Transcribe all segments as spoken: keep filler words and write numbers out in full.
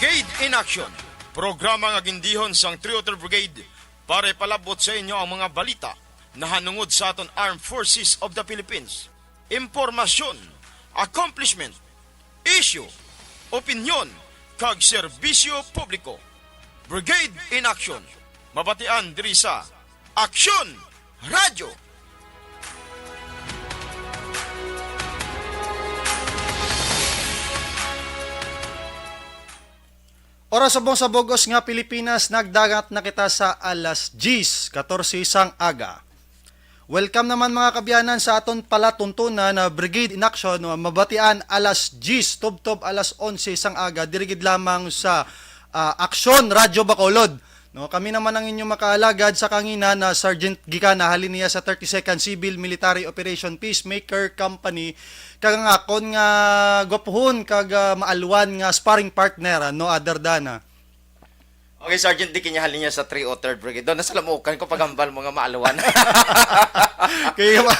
Brigade in Action, programa nga gindihon sang three oh three Brigade para ipalabot sa inyo ang mga balita nahanungod sa aton Armed Forces of the Philippines, impormasyon, accomplishment, isyu, opinyon, kag serbisyo publiko. Brigade in Action, mabatian diri sa Aksyon Radyo. Oras subong sa bug-os nga Pilipinas, nagdangat na kita sa alas diyes katorse sang aga. Welcome naman, mga kaabyanan, sa aton palatuntunan na Brigade in Action, no, mabatian alas diyes, tubtob alas onse sang aga, diri gid lamang sa, ah, Aksyon Radyo Bacolod. No, kami naman ang inyong makaalagad sa kangina na Sergeant Gikana, halin niya sa thirty-second Civil Military Operation Peacemaker Company, kag ang akon nga gwapuhon kag, ah, maalwan nga sparring partner, ah, no other than, ah, Okay, Sergeant Dick, inyahal niya sa three oh third Brigade. Daw, nasalamukan ko paghambal mo nga maalwan. Kaya ba,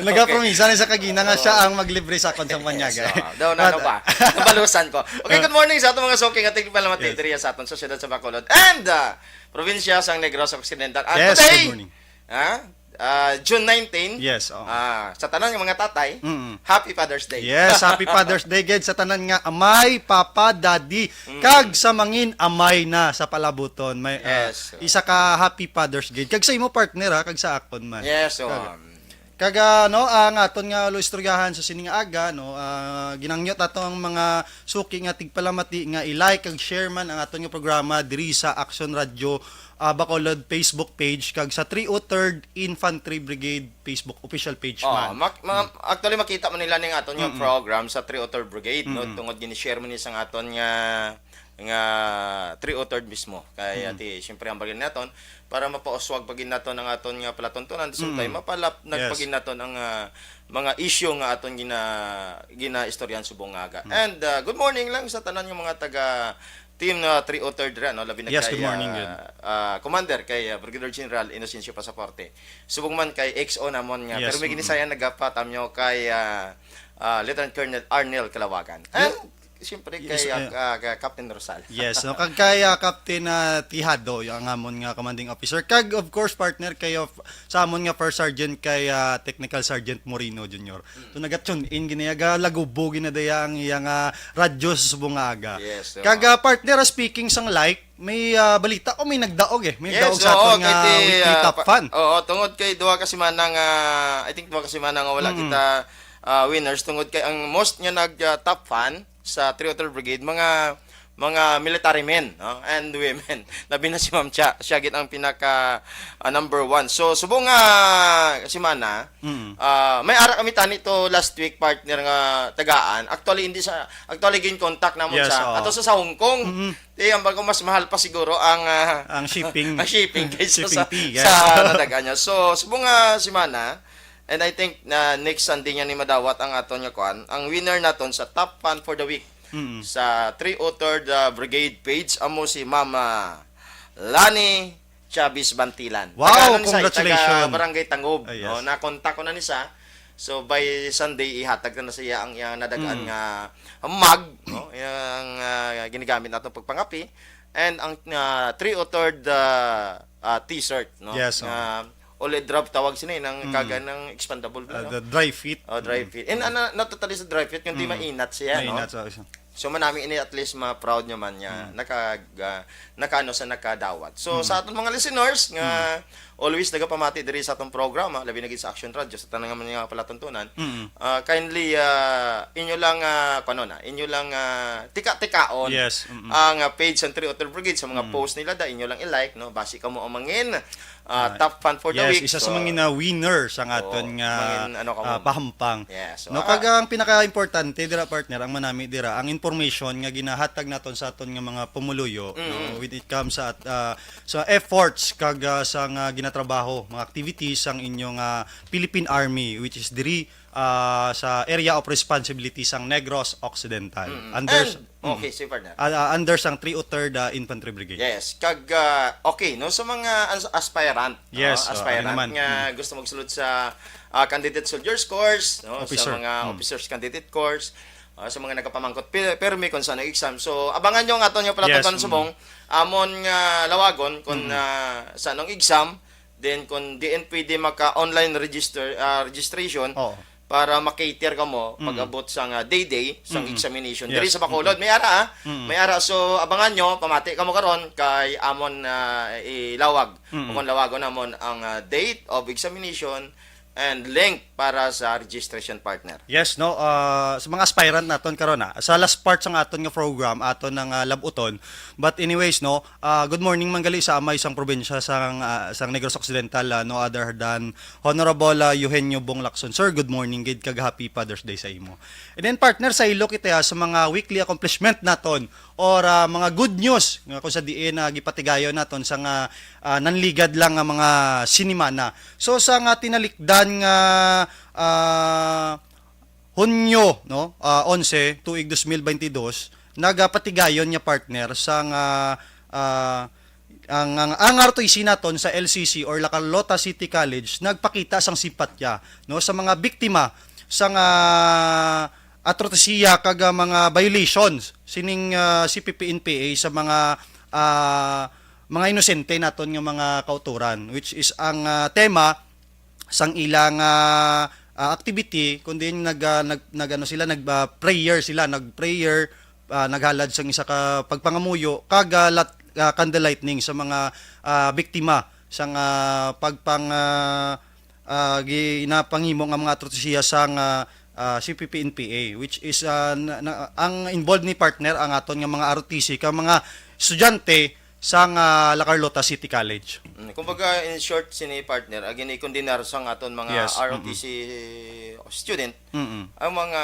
nagapromisa na sa kagina nga siya ang maglibre sa akon sa Yes, panyaga. Oo. Daw, na, ano But, ba? Nabalusan ko. Okay, good morning sa atong mga suking at tigpalamati Yes. diriya sa atong sosyedad sa Bacolod and, ah, probinsya sang Negros Occidental. And Yes, today, good morning. Ha? Ah, June nineteen. Yes, oo. Ah, sa tanan nga mga tatay, Mm. Happy Father's Day. Yes, Happy Father's Day gid sa tanan nga amay, papa, daddy, Mm. kag sa mangin amay na sa palabuton. May, ah, Yes, oo. isa ka Happy Father's Day. Kag sa imo partner, ha, kag sa akon man. Yes, oo. Kag, kag, ah, no, ang aton nga istoryahan sa sining aga, no, ah, ginangyot ato ang mga suki nga tigpalamati nga i-like kag share man ang aton nga programa diri sa Action Radio, ah, Bacolod Facebook page kag sa three oh third Infantry Brigade Facebook official page Oh, man. mak-, ma-, Mm. actually, makita man nila ning aton nga Mm-mm. program sa three oh third Brigade, no? Mm-mm. Tungod gini-share man ni sang aton nga, nga three oh third mismo. Kay Mm. ati, siyempre, ang bagay naton, para mapauswag pa gid naton ang aton nga palatuntunan, at the same Mm. time, mapalapnag pa Yes. gid naton ang, ah, mga issue nga aton gina-, ginaistoryahan subong nga aga. Mm. And, ah, good morning lang sa tanan nga mga taga Team, ah, three oh third dira, no? Labi na Yes, kay, good morning, ah, good. ah, Commander, kay, ah, Brigadier General Inocencio Pasaporte. Subong man kay X O namon nga, Yes, pero may mm. ginisaya nagapatamyo kay, ah, ah, Lieutenant Colonel Arnel Calawagan. And, Ye-, siyempre, yes, kay, ah, eh. ah, kay Captain Rosal. Yes, no? Kag kay, ah, Captain, ah, Tijado, yung amon nga commanding officer. Kag, of course, partner, kay, of, sa amon nga First Sergeant, kay, ah, Technical Sergeant Moreno Junior. So, naga-tune in gini, aga lagubo gina daya ang iyang, ah, radyo sa subong nga aga. Yes, so, Kag, ah, partner, ah, speaking sang like, may, ah, balita o may nagdaog, eh. May Yes, nagdaog sa oo, aton nga kay ti, weekly ah, top pa-, fan. oo, tungod kay duha ka semana nga, I think duha ka semana nga wala Mm. kita, ah, winners, tungod kay ang most nga nag, ah, top fan sa three oh three Brigade, mga mga military men, no? And women. Labi na si Ma'am Cha, siya gid ang pinaka, ah, number one. So, subong nga semana, Mm. ah, may ara kami tani to last week, partner, nga tagaan. Actually, hindi sa, actually, gin-contact namon Yes, sa, oo. ato sa, sa Hong Kong. Mm-mm. Di, ang bago mas mahal pa siguro ang, ah, Ang shipping. ang shipping kaysa Shipping sa, fee, sa yes. natagaan niya. So, subong nga semana, and I think na next Sunday niya ni madawat ang aton nga kuan, ang winner naton sa top fan for the week. Mm. Sa three oh third, ah, Brigade page, amo si Mama Lani Chavez Bantilan. Wow, Taga, ano ni siya? congratulations. Taga Barangay Tangob, Ay, yes. no? Nakontak ko na ni siya. So, by Sunday, ihatag na na siya ang iyang nadagaan Mm. nga mug, no? Yang, ah, ginagamit nato pagpangapi. And ang, ah, three oh third, ah, ah, t-shirt, no? Yes, Nga, oo. All drop tawag sini, nang Mm. kaga ng expandable, Ah, no? the dry fit. Oh, dry Mm. fit. And, Mm. ano, not totally sa dry fit, kundi Mm. mainat siya, no? Mainat, so, so. So, manami ini, at least ma-proud nyo man niya. Mm. Naka-, ah, nakaano sa nakadawat. So, Mm. sa aton mga listeners nga Mm. always nagapamati diri sa atong programa, labi na gid sa Action Radio, sa tanang nga mga palatuntunan, Mm. ah, kindly, ah, inyo lang, ah, kuno na, inyo lang, ah, tika-tikaon Yes, mm. ang, ah, page sa three oh three Brigade sa mga Mm. post nila, da inyo lang i-like, no? Basi kamo ang mangin, ah, Ah, top fan for the yes, week. isa sa So, mga na winner sa oo, aton nga, mangin, ano ka ah, mo. pahampang. Yes, so, No, ah, kag ang pinaka-importante dira, partner, ang manami dira, ang information nga ginahatag naton sa aton nga mga pumuluyo, no, Mm. when it comes sa, ah, sa efforts kag, ah, sa nga ginatrabaho, mga activities sang inyong, ah, Philippine Army, which is diri, ah, sa area of responsibility sang Negros Occidental. Mm. Under And, s-, mm. okay, si partner. Ah, ah, under sang three oh third, ah, Infantry Brigade. Yes, kag, ah, okay, no, sa mga as-, aspirant, no, Yes, oh, aspirant ano naman. nga Mm. gusto magsulod sa, ah, Candidate Soldiers Course, no, Officer. sa mga Mm. Officers Candidate Course, Ah, sa mga nagapamangkot, pi-, pirmi kung sa anong exam. So, abangan nyo ang aton nga palataton subong, amon nga lawagon kung, ah, sa anong exam, then kung diin pwede maka-online register, ah, registration Oo. para maka-cater kamo pag-abot sa nga day-day sa examination. Diri sa Bacolod, may ara, ah. May ara. So, abangan nyo, pamati kamo karon kay amon, ah, ilawag. O kung lawagon namon ang, ah, date of examination, and link para sa registration, partner. Yes, no. Ah, sa mga aspirant naton karon, ah, sa last part sang aton nga program, aton nga, ah, lab-uton. But anyways, no, ah, good morning man gali sa amay sang probinsya sang, ah, sang Negros Occidental, ah, no other than Honorable, ah, Eugenio Bong Lacson. Sir, good morning gid kag happy Father's Day sa imo. And then, partner, sa ilo kita, ah, sa mga weekly accomplishment naton or, ah, mga good news nga kung sa diin na gipatigayon naton sa nga, ah, nanligad lang nga mga sinimana. So, sa nga tinalikdan nga, ah, Hunyo, no, ah, onse, tuig dos mil baynte dos, nagapatigayon nga, partner, sa nga, ah, ang, ang, ang R T C naton sa L C C or La Carlota City College nagpakita sang simpatya, no, sa mga biktima sa nga atrotesiya kag, ah, mga violations sining, ah, C P P N P A sa mga, ah, mga inosente naton nga mga kautoran, which is ang, ah, tema sang ilang, ah, ah, activity, kundi nag, ah, nag, nag-, ano sila, nag, ah, prayer sila, nag-prayer, ah, naghalad sang isa ka pagpangamuyo kag, ah, lat-, ah, candle lighting sa mga, ah, biktima sang, ah, pagpang, ah, ah, ginapanghimo nga mga atrotesiya sang, ah, ah, C P P N P A, which is, ah, na, na, ang involved ni, partner, ang aton nga mga R O T C kag mga estudyante sang, ah, La Carlota City College. Mm, kumbaga, in short, sini, partner, ang ginikondenar sang aton mga Yes, R O T C student, Mm-mm. ang mga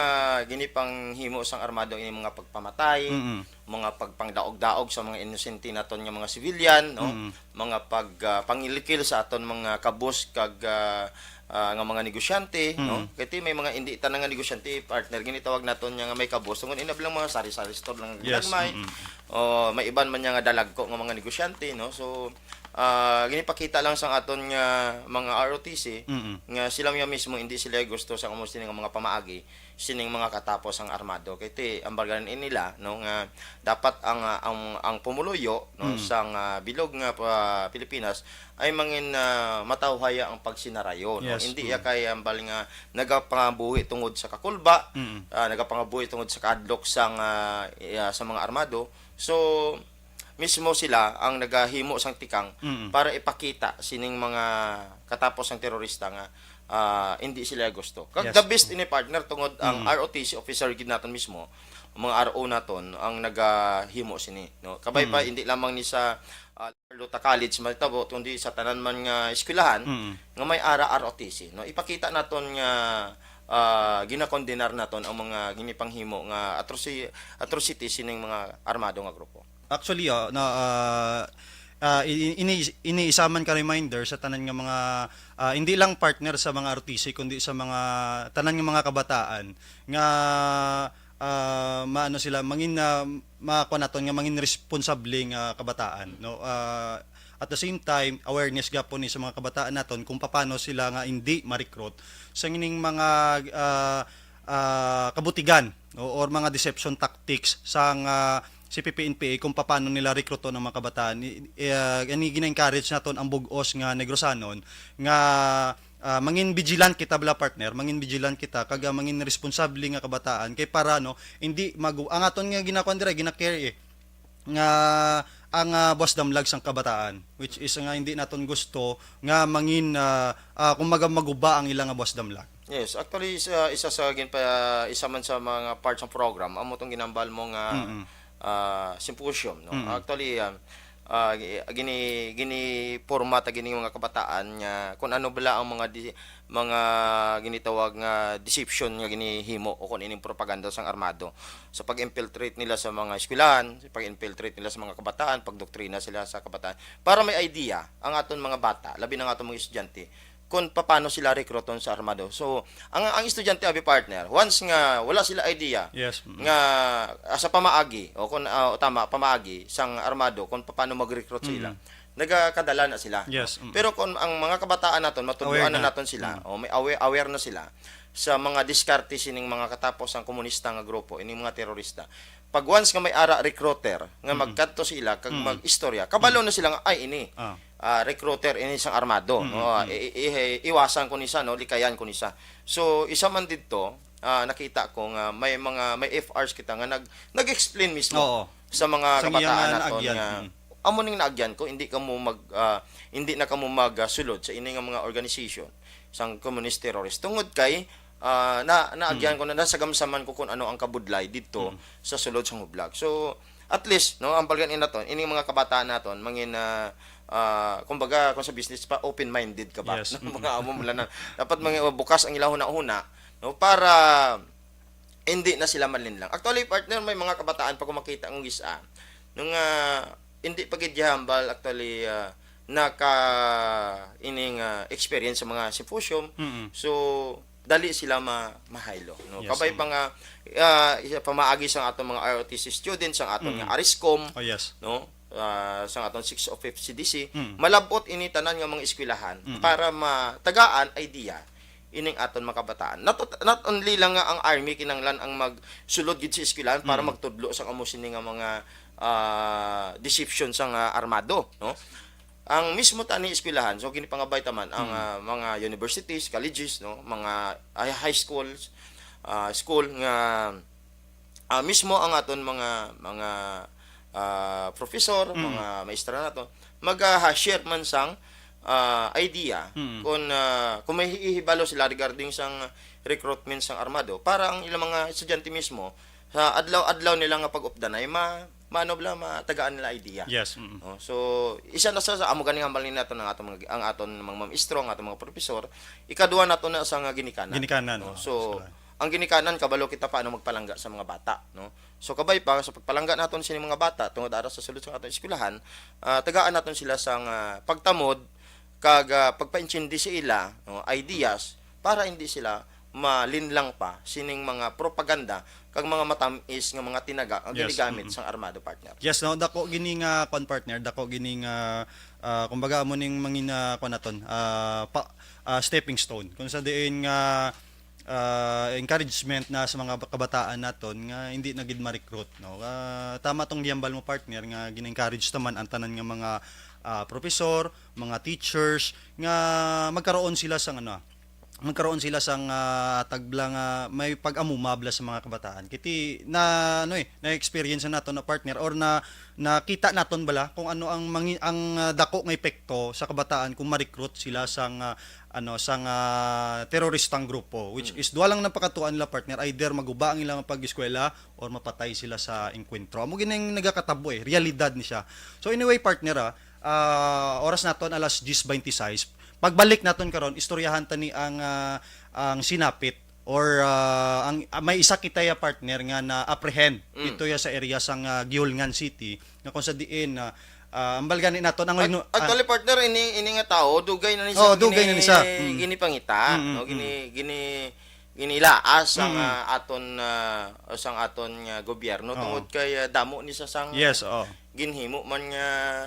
ginipanghimo sang armado, ini mga pagpamatay, Mm-mm. mga pagpangdaog-daog sa mga inosente naton nga mga civilian, no? Mm-mm. Mga pag, ah, pangilikil sa aton mga kabus kag, ah, ah, nga mga negosyante, no? Mm. Kay ti may mga indi tanan nga negosyante, partner, ginitawag naton nga may kabus. Tungod inab lang mga sari-sari store lang Yes, ginagmay. Mm-mm. O may iban man niya nga dalagko nga mga negosyante, no? So, ah, ginipakita lang sang aton nga mga R O T C Mm-mm. nga sila mismo hindi sila gusto sa kamo sini nga mga pamaagi sining mga katapos ang armado. Kay ti, ang barganan nila, no, nga dapat ang, ah, ang, ang pumuluyo, no, Mm. sang, ah, bilog nga pa Pilipinas ay mangin, ah, matawhaya ang pagsinarayo, no? Yes, Hindi mm. ya kay ambal nga nagapangabuhi tungod sa kakulba, Mm. ah, nagapangabuhi tungod sa kahadlok sang, ah, iya, sa mga armado. So, mismo sila ang nagahimo sang tikang Mm. para ipakita sining mga katapos sang terorista nga, ah, hindi sila gusto. Kag Yes. the best ini, partner, tungod ang Mm. R O T C officer gid naton mismo, ang mga R O naton ang nagahimo sini, no? Kabay pa, Mm. hindi lamang ni sa, ah, Carlota College mahitabo, kundi sa tanan man nga eskwelahan Mm. nga may ara R O T C, no? Ipakita naton nga, ah, ginakondenar naton ang mga ginipanghimo nga atroci-, atrocity sining mga armado nga grupo. Actually, ah, na, ah, ah, i-, ini-, iniisa man ka reminder sa tanan nga mga, ah, hindi lang, partner, sa mga R O T C, kundi sa mga tanan nga mga kabataan nga, ah, maano sila, mangin, ah, makuha naton nga mangin responsable nga kabataan, no? Ah, at the same time, awareness gapon ni sa mga kabataan naton kung paano sila nga hindi ma-recruit sa ining mga, ah, ah, kabutigan o, or mga deception tactics sang, ah, C P P N P A kung paano nila rekruton ang mga kabataan. I, ah, gani gina-encourage naton ang bug-os nga Negrosanon nga, ah, mangin vigilant kita, bala, partner, mangin vigilant kita kag, ah, mangin responsable nga kabataan kay para, no, hindi magu-, ang aton nga ginakuan dira, gina-care, eh, nga ang, ah, buwas damlag sang kabataan, which is nga hindi naton gusto nga mangin, ah, ah, kumbaga, maguba ang ilang buwas damlag. Yes, actually, isa, isa sa ginpa-, isa man sa mga parts ng program, amo tong ginambal mo nga, Mm-mm. ah, symposium, no? Mm-mm. Actually, ah, ah, gi-, gini-, gini-format gini mga kabataan nga kung ano bala ang mga di-, mga ginitawag nga deception nga ginihimo o kung ining propaganda sang armado sa pag-infiltrate nila sa mga eskwelahan, sa pag-infiltrate nila sa mga kabataan, pagdoktrina sila sa kabataan, para may idea ang aton mga bata, labi na ang aton mga estudyante, kung paano sila rekruton sa armado. So, ang, ang estudyante, abi, partner, once nga wala sila idea Yes, mm. nga, ah, sa pamaagi, o kung, ah, tama, pamaagi sang armado, kung paano mag-recruit sa ila, Mm. nagakadala na sila. Yes, mm. Pero kung ang mga kabataan naton, matudloan Aware na na. naton sila, Mm. o may aware, aware na sila sa mga diskarte sining mga katapos ang komunista nga grupo, ining mga terorista. Pag once nga may ara recruiter nga Mm. magkadto sa ila kag Mm. mag-istorya, kabalo Mm. na sila nga, "Ay, ini, Ah. ah, recruiter, ini sang armado, Mm, no? Ah, mm. i-, i-, i-, iwasan ko ni sa, no? Likayan ko ni sa." So, isa man didto, ah, nakita ko nga may mga, may F Rs kita nga nag-, nag-explain mismo Oo. sa mga Sa iya kabataan nga naton naagyan. nga, Mm. "Amo ning naagyan ko, hindi kamo mag, ah, hindi na kamo mag, ah, sulod sa ini nga mga organization sang communist terrorist tungod kay, ah, na, naagyan Mm. ko na, nasagamsaman ko kung ano ang kabudlay didto Mm. sa sulod sang hublag." So, at least, no, ang balgan naton, ining mga kabataan naton, mangin, ah, ah, kumbaga, kung sa business pa, open-minded ka ba? Yes. No, Mm. mga amo mo lang na. Dapat mga bukas ang ilang hunahuna, no, para hindi na sila malinlang. Actually, partner, may mga kabataan pa ko makita ang gisa. Nung, ah, hindi pa gid hambal, actually, ah, naka ining, ah, experience sa mga symposium. Mm. So, dali sila ma-, mahaylo, no? Yes, Kabay mm. pa nga, ah, isa, pamaagi sang aton mga R O T C students, sang aton Mm. nga ARISCOM, Oh, yes. no? Ah, sang aton six oh fifth C D C, Mm. malabot ini tanan nga mga eskwelahan Mm. para matagaan idea ining aton mga kabataan. Not, not only lang nga ang army kinahanglan ang magsulod gid sa eskwelahan para Mm. magtudlo sang amo sini nga mga, ah, deception sang, ah, armado, no? Ang mismo tani eskwelahan, so ginipangabay ta man ang, Mm. ah, mga universities, colleges, no, mga, ah, high schools, ah, school nga, ah, mismo ang aton mga, mga, ah, professor, Mm. mga maestra nato, mag-, ah, share man sang, ah, idea Mm. kung, ah, kung may hihibalo sila regarding sang recruitment sang armado para ang ilang mga estudyante mismo sa adlaw-adlaw nila nga pag-updanay ma-, maano bala, matagaan nila idea. Yes, mm. Oh, so, isa na sa, sa amo ganing hambal ni nato ang aton mga, ang aton mga maestro, ang aton mga professor, ikadua nato na sa nga ginikanan. Ginikanan, Oh, oh, so, sa ang ginikanan, kabalo kita paano magpalangga sa mga bata, no? So, kabay pa sa pagpalangga naton sini mga bata tungod ara sa sulod sa atong eskwelahan, ah, tagaan naton sila sang, ah, pagtamod kag, ah, pagpaintindi sa ila, no, ideas para hindi sila malinlang pa sining mga propaganda kag mga matam-is nga mga tinaga ang Yes, ginigamit mm. sang armado, partner. Yes, no, dako gini nga kwan, partner, dako gini nga, ah, kumbaga amo ning mangin, ah, kwan naton, ah, pa, ah, stepping stone kung sa diin nga ah, encouragement na sa mga kabataan naton nga hindi na gid ma-recruit, no? Ah, tama tong gihambal mo, partner, nga gina-encourage ta man ang tanan nga mga, ah, professor, mga teachers nga magkaroon sila sang ano, magkaroon sila sang, ah, tag bala nga may pag-amuma bala sa mga kabataan. Kiti na, ano eh, na-experience nato na, partner, or na nakita naton bala kung ano ang mangi-, ang, ah, dako nga epekto sa kabataan kung ma-recruit sila sang, ah, ano, sang, ah, teroristang grupo, which Mm. is duha lang nang pakatuan nila, partner, either maguba ang ilang pag-eskwela or mapatay sila sa engkwentro. Amo gini ang nagakatabo eh, realidad ni siya. So anyway, partner, ah, ah, oras naton alas diyes beintisais. Pagbalik naton karon, istoryahan ta ni ang, ah, ang sinapit or, ah, ang, ah, may isa kita ya, partner, nga na-apprehend Mm. dito ya sa area sang, ah, Guiolgan City, nga kung sa diin, ah, ah, ambal gani naton ang Ac-, reno-, ah, actually, partner, ini, ini nga tao, dugay na ni Oh, sa dugay na gini-, ni sa. Mm. ginipangita, Mm, no? mm. Gini-, gini-, ginilaas sang, Mm. ah, aton, ah, sang aton nga gobyerno Oo. tungod kay, ah, damo ni sa sang Yes, oo. ginhimo man nga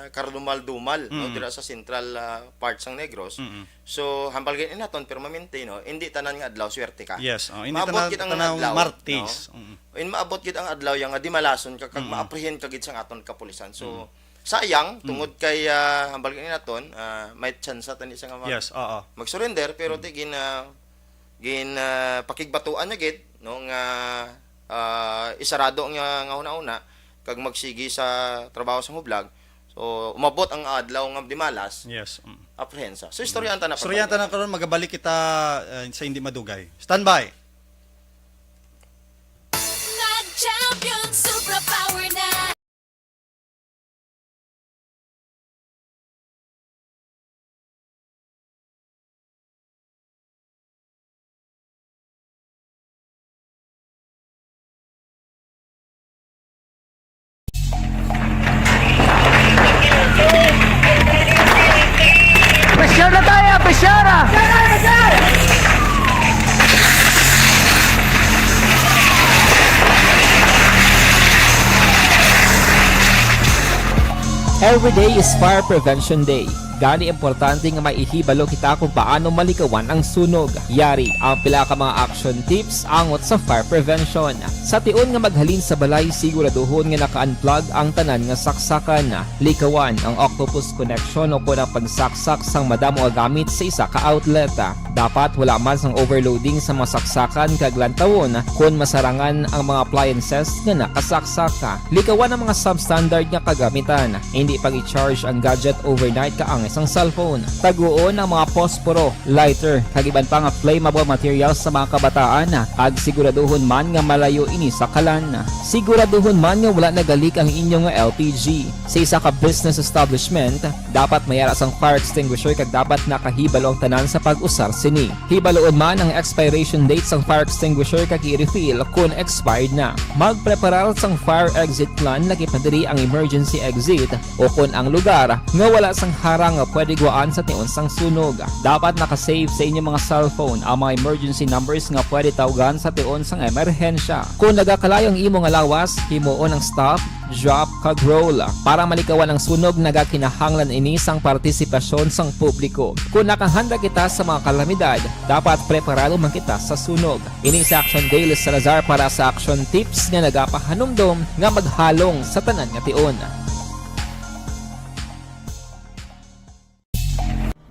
karudumal-dumal, no, Mm. dira sa central, ah, part sang Negros. Mm. So, hambal gani naton, permanente, no, hindi tanan nga adlaw swerte ka. Yes, oh, hindi Maabot tanan, gid ang tanan adlaw, Martes. no? Mm. In maabot gid ang adlaw yang nga dimalason ka kag Mm. ma-apprehend ka gid sang aton kapulisan. So, Mm. sayang, Mm. tungod kay, ah, hambal gani naton, ah, may tsansa tani sa nga mag-, Yes, oo. mag-surrender, pero Mm. ti gin-, ah, gin, ah, pakigbatuan niya gid, no, nga, ah, isarado nga, nga hunahuna kag magsigi sa trabaho sa hublag. So, umabot ang adlaw nga dimalas, Yes, mm. aprehensa. So, istoryahan ta na Istoryahan ta na pagbalita. karon, magabalik kita, ah, sa hindi madugay. Standby. Nag-champion, Supra Power na. Pressure na tayo, pressure, ah! Every day is Fire Prevention Day. Gani, importante nga maihibalo kita kung paano malikawan ang sunog. Yari ang pila ka mga action tips angot sa fire prevention. Sa tion nga maghalin sa balay, siguraduhon nga naka-unplug ang tanan nga saksakan. Likawan ang octopus connection o kon ang pagsaksak sang madamo nga gamit sa isa ka outlet. Dapat wala man sang overloading sa mga saksakan kag lantawon kon masarangan ang mga appliances nga nakasaksak. Likawan ang mga substandard nga kagamitan. Hindi pag-i-charge ang gadget overnight kaangay sang cellphone. Taguon ang mga posporo, lighter, kag iban pa nga flammable materials sa mga kabataan, kag siguraduhon man nga malayo ini sa kalan. Siguraduhon man nga wala nagalik ang inyo nga L P G. Sa isa ka business establishment, dapat may ara sang fire extinguisher kag dapat nakahibalo ang tanan sa pag-usar sini. Hibaluon man ang expiration date sang fire extinguisher kag i-refill kon expired na. Magpreparar sang fire exit plan, lakip na diri ang emergency exit, o kon ang lugar nga wala sang harang nga pwede guwaan sa tion sang sunog. Dapat naka-save sa inyong mga cellphone ang mga emergency numbers nga pwede tawgan sa tion sang emerhensya. Kon nagakalayo ang imo nga lawas, himuon ang stop, drop, kag roll. Para malikawan ang sunog, nagakinahanglan ini sang partisipasyon sang publiko. Kon nakahanda kita sa mga kalamidad, dapat preparado man kita sa sunog. Ini si Action Daily Salazar para sa Action Tips nga nagapahanumdom nga maghalong sa tanan nga tion.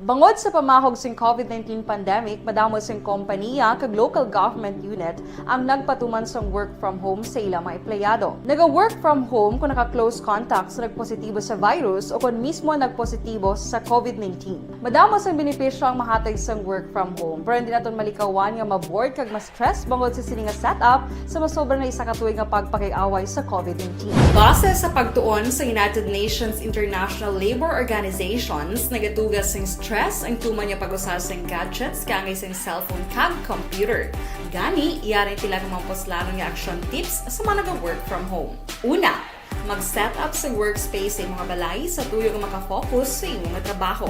Bangod sa pamahog sing COVID nineteen pandemic, madamo sing kompaniya kag local government unit ang nagpatuman sang work from home sa ila mga empleyado. Naga-work from home kung naka-close contact sa nagpositibo sa virus o kon mismo nagpositibo sa COVID nineteen. Madamo sang benepisyo ang mahatag sang work from home, pero hindi naton malikawan nga ma-bored kag ma-stress bangod sa sini nga setup sa masobra na isa ka tuig nga pagpakig-away sa COVID nineteen. Base sa pagtuon sa United Nations International Labor Organizations, nagatuga sing stress ang tuman nga pag-usa sing gadgets kaangay sing cellphone kag computer. Gani, yari ang pila ka mga puslanon nga action tips sa mga naga-work from home. Una, mag-set up sa workspace sa imong balay sa tuyo nga maka-focus sa imo nga trabaho.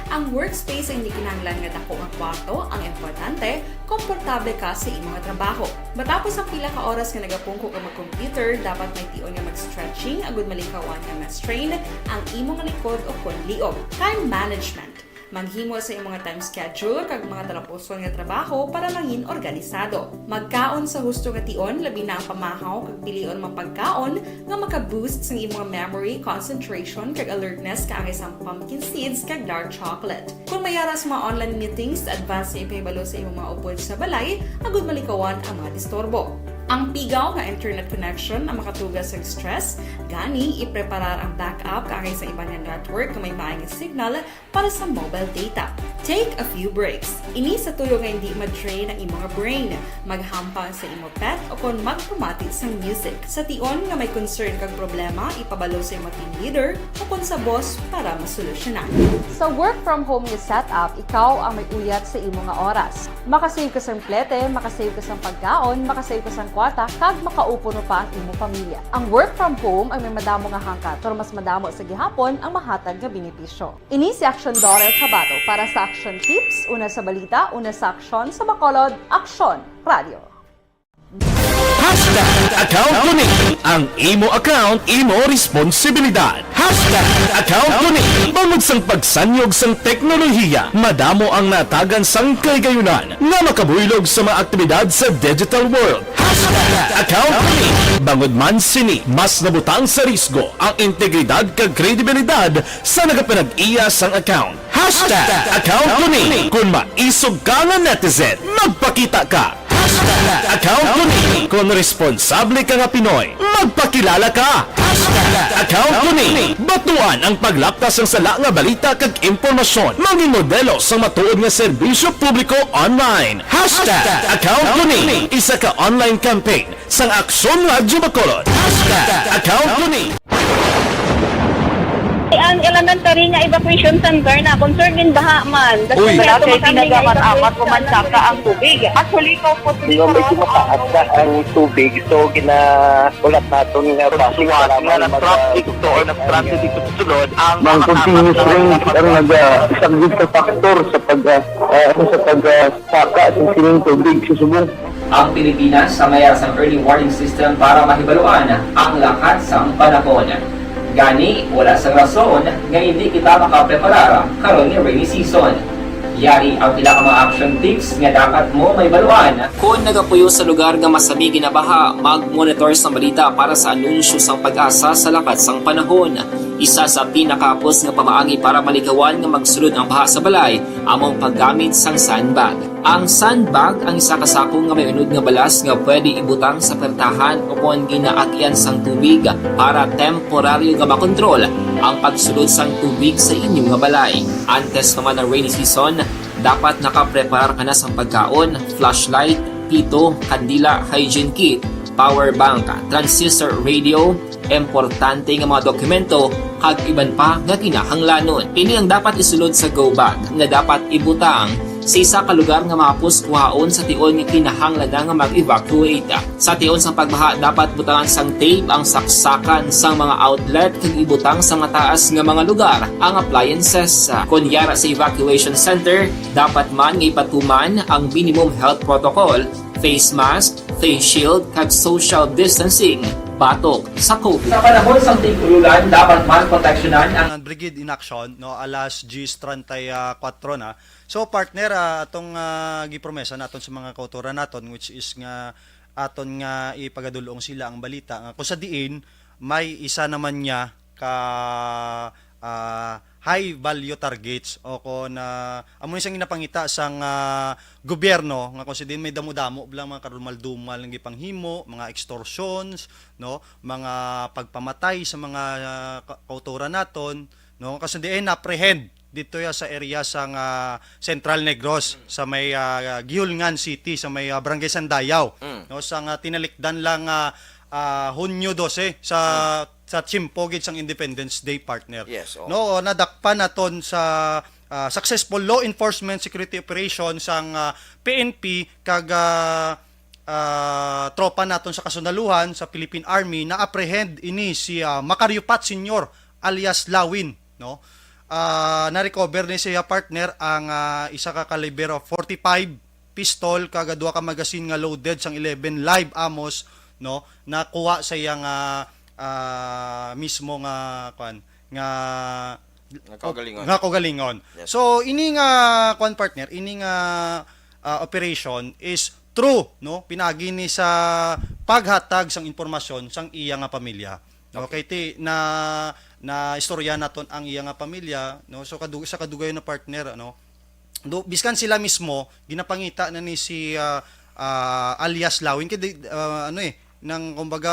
Ang workspace ay hindi kinahanglan nga dako nga kwarto, ang importante, komportable ka sa imo nga trabaho. Matapos ang pila ka oras nga nagapungko ka mag-computer, dapat may tion nga mag-stretching agud malikawan nga ma-strain ang imo nga likod o kon liog. Time management. Maghimo sa imo nga time schedule kag mga talapuson nga trabaho para mangin organisado. Magkaon sa husto nga tion, labi na ang pamahaw, kag pilion ang mga pagkaon nga maka-boost sang imo nga memory, concentration, kag alertness kaangay sang pumpkin seeds kag dark chocolate. Kon may ara sa mga online meetings, advance nga ipahibalo sa imo mga upod sa balay agud malikawan ang mga disturbo. Ang pigaw nga internet connection ang makatuga sa stress, gani ipreparar ang backup kaangay sa iban nga network nga may maayong signal para sa mobile data. Take a few breaks. Ini sa tuyo nga hindi ma-drain ang imo nga brain. Maghampang sa imo pet o kon magpamati sang music. Sa tion nga may concern kag problema, ipabalo sa imo team leader o kon sa boss para masolusyonan. Sa work from home nga setup, ikaw ang may uyat sa imo nga oras. Makasave ka sang plete, makasave ka sang pagkaon, makasave ka sang kwarta, kag makaupod pa ang imo pamilya. Ang work from home ay may madamo nga hangkat, pero mas madamo sa gihapon ang mahatag nga benepisyo. Ini si Aksyon Dorel Cabato para sa Aksyon Tips, una sa balita, una sa aksyon, sa Bacolod, Aksyon Radio. Hashtag account ko ni. Ang imo account, imo responsibilidad. Hashtag account ko ni. Bangod sang pagsanyog sang teknolohiya, madamo ang natagan sang kahigayunan nga makabuylog sa mga aktibidad sa digital world. Hashtag account ko ni. Bangod man sini, mas nabutang sa risgo ang integridad kag kredibilidad sa nagapanag-iya sang account. Hashtag account ko ni. Kon maisog ka nga netizen, magpakita ka. Hashtag account ko ni. Kon responsable ka nga Pinoy, magpakilala ka. Hashtag account ko ni. Batuan ang paglaptas sang sala nga balita kag impormasyon. Mangin modelo sang matuod nga serbisyo publiko online. Hashtag account ko ni. Isa ka online campaign sang Aksyon Radyo Bacolod. Hashtag account ko ni. Ang elementary nga evacuation center na, concerned din baha man. Uy, wala kay tinaga man amat ko man saka ang tubig. Actually, ko po, medyo mataas na ang tubig, so ginaulat naton nga bus nga nag-traffic to or nag-transit dito sa sulod ang mga continuous rain ang nag-, ah, isang big factor sa pag, ah, ah, sa pag, ah, saka sa sining tubig sa subong. Ang Pilipinas sa may sang early warning system para mahibaluan ang lakat sang panahon. Gani, wala sang rason nga hindi kita makapreparar karon nga rainy season. Yari ang pila ka mga action tips nga dapat mo mahibaluan. Kon nagapuyo sa lugar nga masami ginabaha, mag-monitor sang balita para sa anunsyo sang PAGASA sa lakat sang panahon. Isa sa pinakahapos nga pamaagi para malikawan nga magsulod ang baha sa balay amo ang paggamit sang sandbag. Ang sandbag ang isa ka sako nga may unod nga balas nga pwede ibutang sa pertahan o kon ginaagian sang tubig para temporaryo nga makontrol ang pagsulod sang tubig sa inyo nga balay. Antes pa man ang rainy season, dapat nakapreparar ka na sang pagkaon, flashlight, pito, kandila, hygiene kit, power bank, transistor radio, importante nga mga dokumento, kag iban pa nga kinahanglanon. Ini ang dapat isulod sa go bag nga dapat ibutang sa isa ka lugar nga mahapos kuhaon sa tion nga kinahanglan na nga mag-evacuate. Sa tion sang pagbaha, dapat butangan sang tape ang saksakan sang mga outlet kag ibutang sa mataas nga mga lugar ang appliances. Kon yara sa evacuation center, dapat man nga ipatuman ang minimum health protocol, face mask, face shield, kag social distancing batok sa COVID. Sa panahon sang tig-ulan, dapat man proteksyonan ang Ang Brigade in Action, no, alas diyes treinta y cuatro na. So, partner, ah, atong, ah, gipromesa naton sa mga kautoran naton, which is nga aton nga ipagadulong sila ang balita nga kung sa diin may isa naman niya ka, ah, high value targets o kon, ah, amo ni sang ginapangita sang, ah, gobyerno nga kung sa diin may damo-damo lang mga karumal-dumal nga gipanghimo, mga extortions, no, mga pagpamatay sa mga, ah, ka-, kautoran naton, no, kung sa diin na-apprehend dito ya sa area sang Central Negros, sa may, ah, Guihulngan City, sa may, ah, Barangay Sandayao, Mm. no, sa nga tinalikdan lang, ah, ah, Hunyo dose sa, sa tiyempo gid sang Independence Day, partner. Yes, oo. No, nadakpan naton sa, ah, successful law enforcement security operation sang, ah, P N P kag, ah, ah, tropa naton sa kasundaluhan sa Philippine Army, na-apprehend ini si, ah, Macario Pat Senior alias Lawin, no? Ah, na-recover ni siya, partner, ang, ah, isa ka caliber of forty-five pistol kag duha ka magazine nga loaded sang eleven live ammos, no? Nakuha sa iyang, ah, ah, mismo nga, kwan, nga Nga kaugalingon. nga kaugalingon. Yes. So, ini nga, kwan, partner, ini nga, ah, operation is true, no? Pinaagi ni sa paghatag sang impormasyon sang iya nga pamilya. Okay, ti na, na istorya naton ang iya nga pamilya, no? So, kadu-, sa kadugay na, partner, ano, do, biskan sila mismo, ginapangita na ni si, ah, ah, alias Lawin, kay di, ah, ano eh, nang, kumbaga,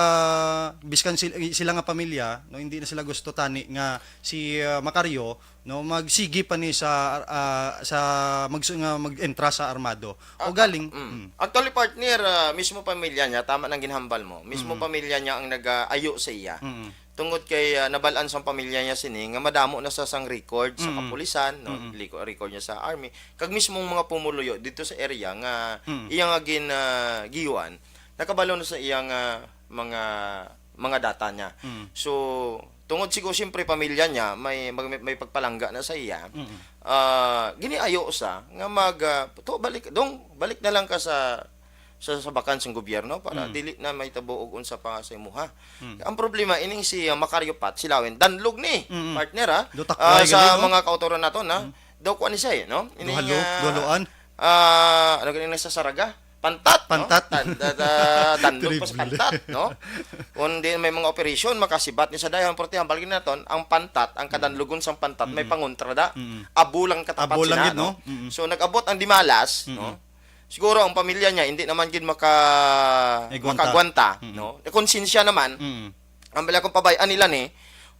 biskan sila, sila nga pamilya, no, hindi na sila gusto tani nga si, ah, Macario, no, magsigi pa ni sa, ah, sa mag-, nga mag-entra sa armado. O Ah, galing, mm. mm. Actually, partner, ah, mismo pamilya niya, tama nang ginhambal mo. Mismo Mm. pamilya niya ang nag-ayo sa iya. Mm. Tungod kay, ah, nabal-an sang pamilya niya sini nga madamo na sa sang record sa Mm. kapulisan, no? Mm. Liko-, record niya sa army, kag mismong mga pumuluyo dito sa area nga Mm. iya nga gin-, ah, giyuan, nakabalo na sa iyang, ah, mga, mga data niya. Mm. So, tungod siguro, siyempre, pamilya niya, may, mag-, may, may pagpalangga na sa iya. Mm. Ah, giniayo sa nga mag, ah, to, balik, dong, balik na lang ka sa, sa, sa bakan sang gobyerno para Mm. dili na may tabo og unsa pa sa imuha. Mm. Ang problema, ining si, ah, Macario Pat, si Lawin, danlog ni, Mm. partner, ha? Dutak Ah, kay sa galing, no? mga kautoran nato, na, Mm. daw kuan ni siya, eh, no? Ining, Duhalo, ah, duhaloan. ah, ano ganing nasa Saraga? Pantat, no? Pantat. Tan-, da-, da-, danlog pa sa Terrible. pantat, no? Kung di may mga operasyon, makasibat ni sa dayon, pero tihambal gid naton, ang pantat, ang Mm. kadanlugon sang pantat, may Mm. pangontra da. Mm. Abo lang katapat Abo lang sina, gid, no? no? Mm. So, nag-abot ang dimalas, Mm. no? Siguro ang pamilya niya, hindi naman gid maka-, Igwanta. makagwanta, Mm. no? E, konsensya naman, Mm. ang bala kung pabay-an nila ni,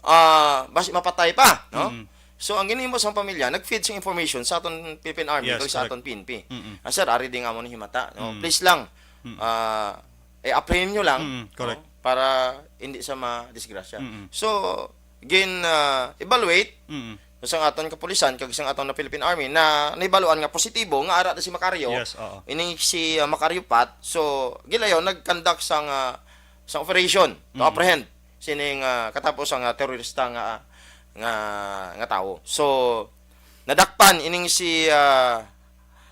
ah, basi mapatay pa, no? Mm. So, ang ginhimo sang pamilya, nag-feed sing information sa aton Philippine Army, Yes, kag sa correct. aton P N P. Mm-mm. Ah, sir, ari di nga mo ni himata, no? Mm. Please lang, Mm. ah, eh, apprehend nyo lang, Mm, correct. no? Para hindi sa madisgrasya. Mm-mm. So, gin, ah, evaluate Mm-mm. sang aton kapulisan, kag sang aton na Philippine Army, na nahibaluan nga positibo, nga ara na si Macario. Yes, oo. Ining si, ah, Macario Pat. So, gilayo, nag-conduct sang, ah, sang operation to Mm. apprehend sining, ah, katapos ang, ah, terorista nga, nga, nga tawo. So, nadakpan ining si, ah,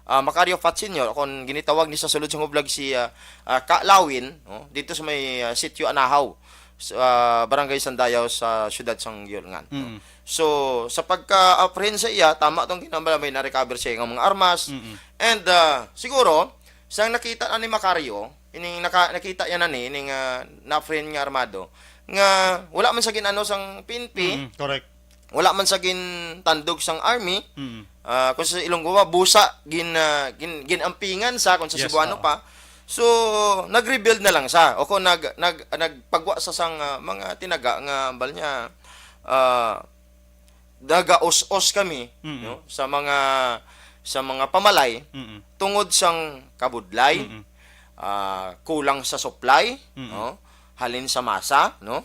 ah, Macario Fat Senior, kon ginitawag ni sa sulod sang hublag si, ah, ah, Ka Lawin, no? Dito sa may, ah, Sitio Anahaw. sa, ah, Barangay Sandayaw sa siyudad sang Guiolongan, no? Mm. So, sa pagka-apprehend sa iya, tama tong ginambal, may na-recover siya nga mga armas. Mm-mm. And, ah, siguro, sang nakita na ni Macario, ining naka-, nakita niya na ni, ining, ah, na-apprehend nga armado, nga wala man sa gin-ano sang P N P, Mm, correct. wala man sa gintandog sang army, Mm. ah, kung sa Ilonggo pa, busa gin-, ah, gin-, ginampingan sa, kung sa Yes, Cebuano oo. pa. So, nag-rebuild na lang sa, o kung nag-, nag-, nagpagwa sa sang, ah, mga tinaga nga ambal niya, ah, nagaus-os kami, Mm. no, sa mga, sa mga pamalay Mm. tungod sang kabudlay, Mm. ah, kulang sa supply, Mm. no, halin sa masa, no,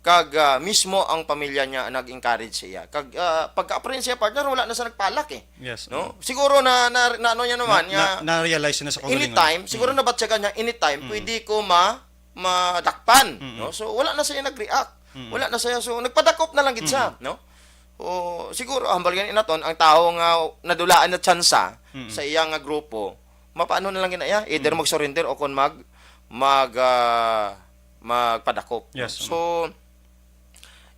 kag, ah, mismo ang pamilya niya ang nag-encourage sa iya. Kag, ah, pagka-apprehend siya, partner, wala na sa nagpalak eh. Yes. No? Siguro na, na, na ano niya naman, Na, niya, na, na-realize na sa kagalingon. anytime, siguro Mm. nabatyagan niya, anytime, Mm. pwede ko ma-, madakpan. Mm. No? So, wala na siya nag-react. Mm. Wala na siya. So, nagpadakop na lang gid siya. Mm. No? O, siguro, hambal gani naton, ang tao nga nadulaan na tsansa Mm. sa iya nga grupo, mapaano na lang gina iya? Either Mm. mag-surrender o kung mag-, mag-, ah, magpadakop. Yes, So,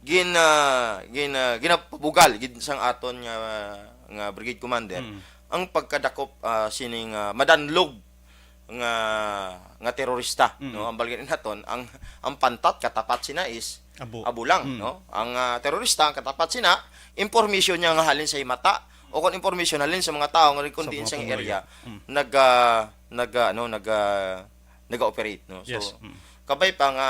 gin, ah, gin, ah, ginapabugal gid sang aton nga, nga brigade commander Mm. ang pagkadakop, ah, sining, ah, madanlog nga, nga terorista, Mm. no? Ang balgin naton, ang, ang pantat katapat sina is Abo. abo lang, Mm. no? Ang, ah, terorista, ang katapat sina, information niya nga halin sa himata, o kung information halin sa mga tao nga Sa kundi mga sa pumuluyo. area, Mm. nag, ah, nag, ah, ano, nag, ah, nag-ooperate, no? So, Yes. Mm. kabay pa nga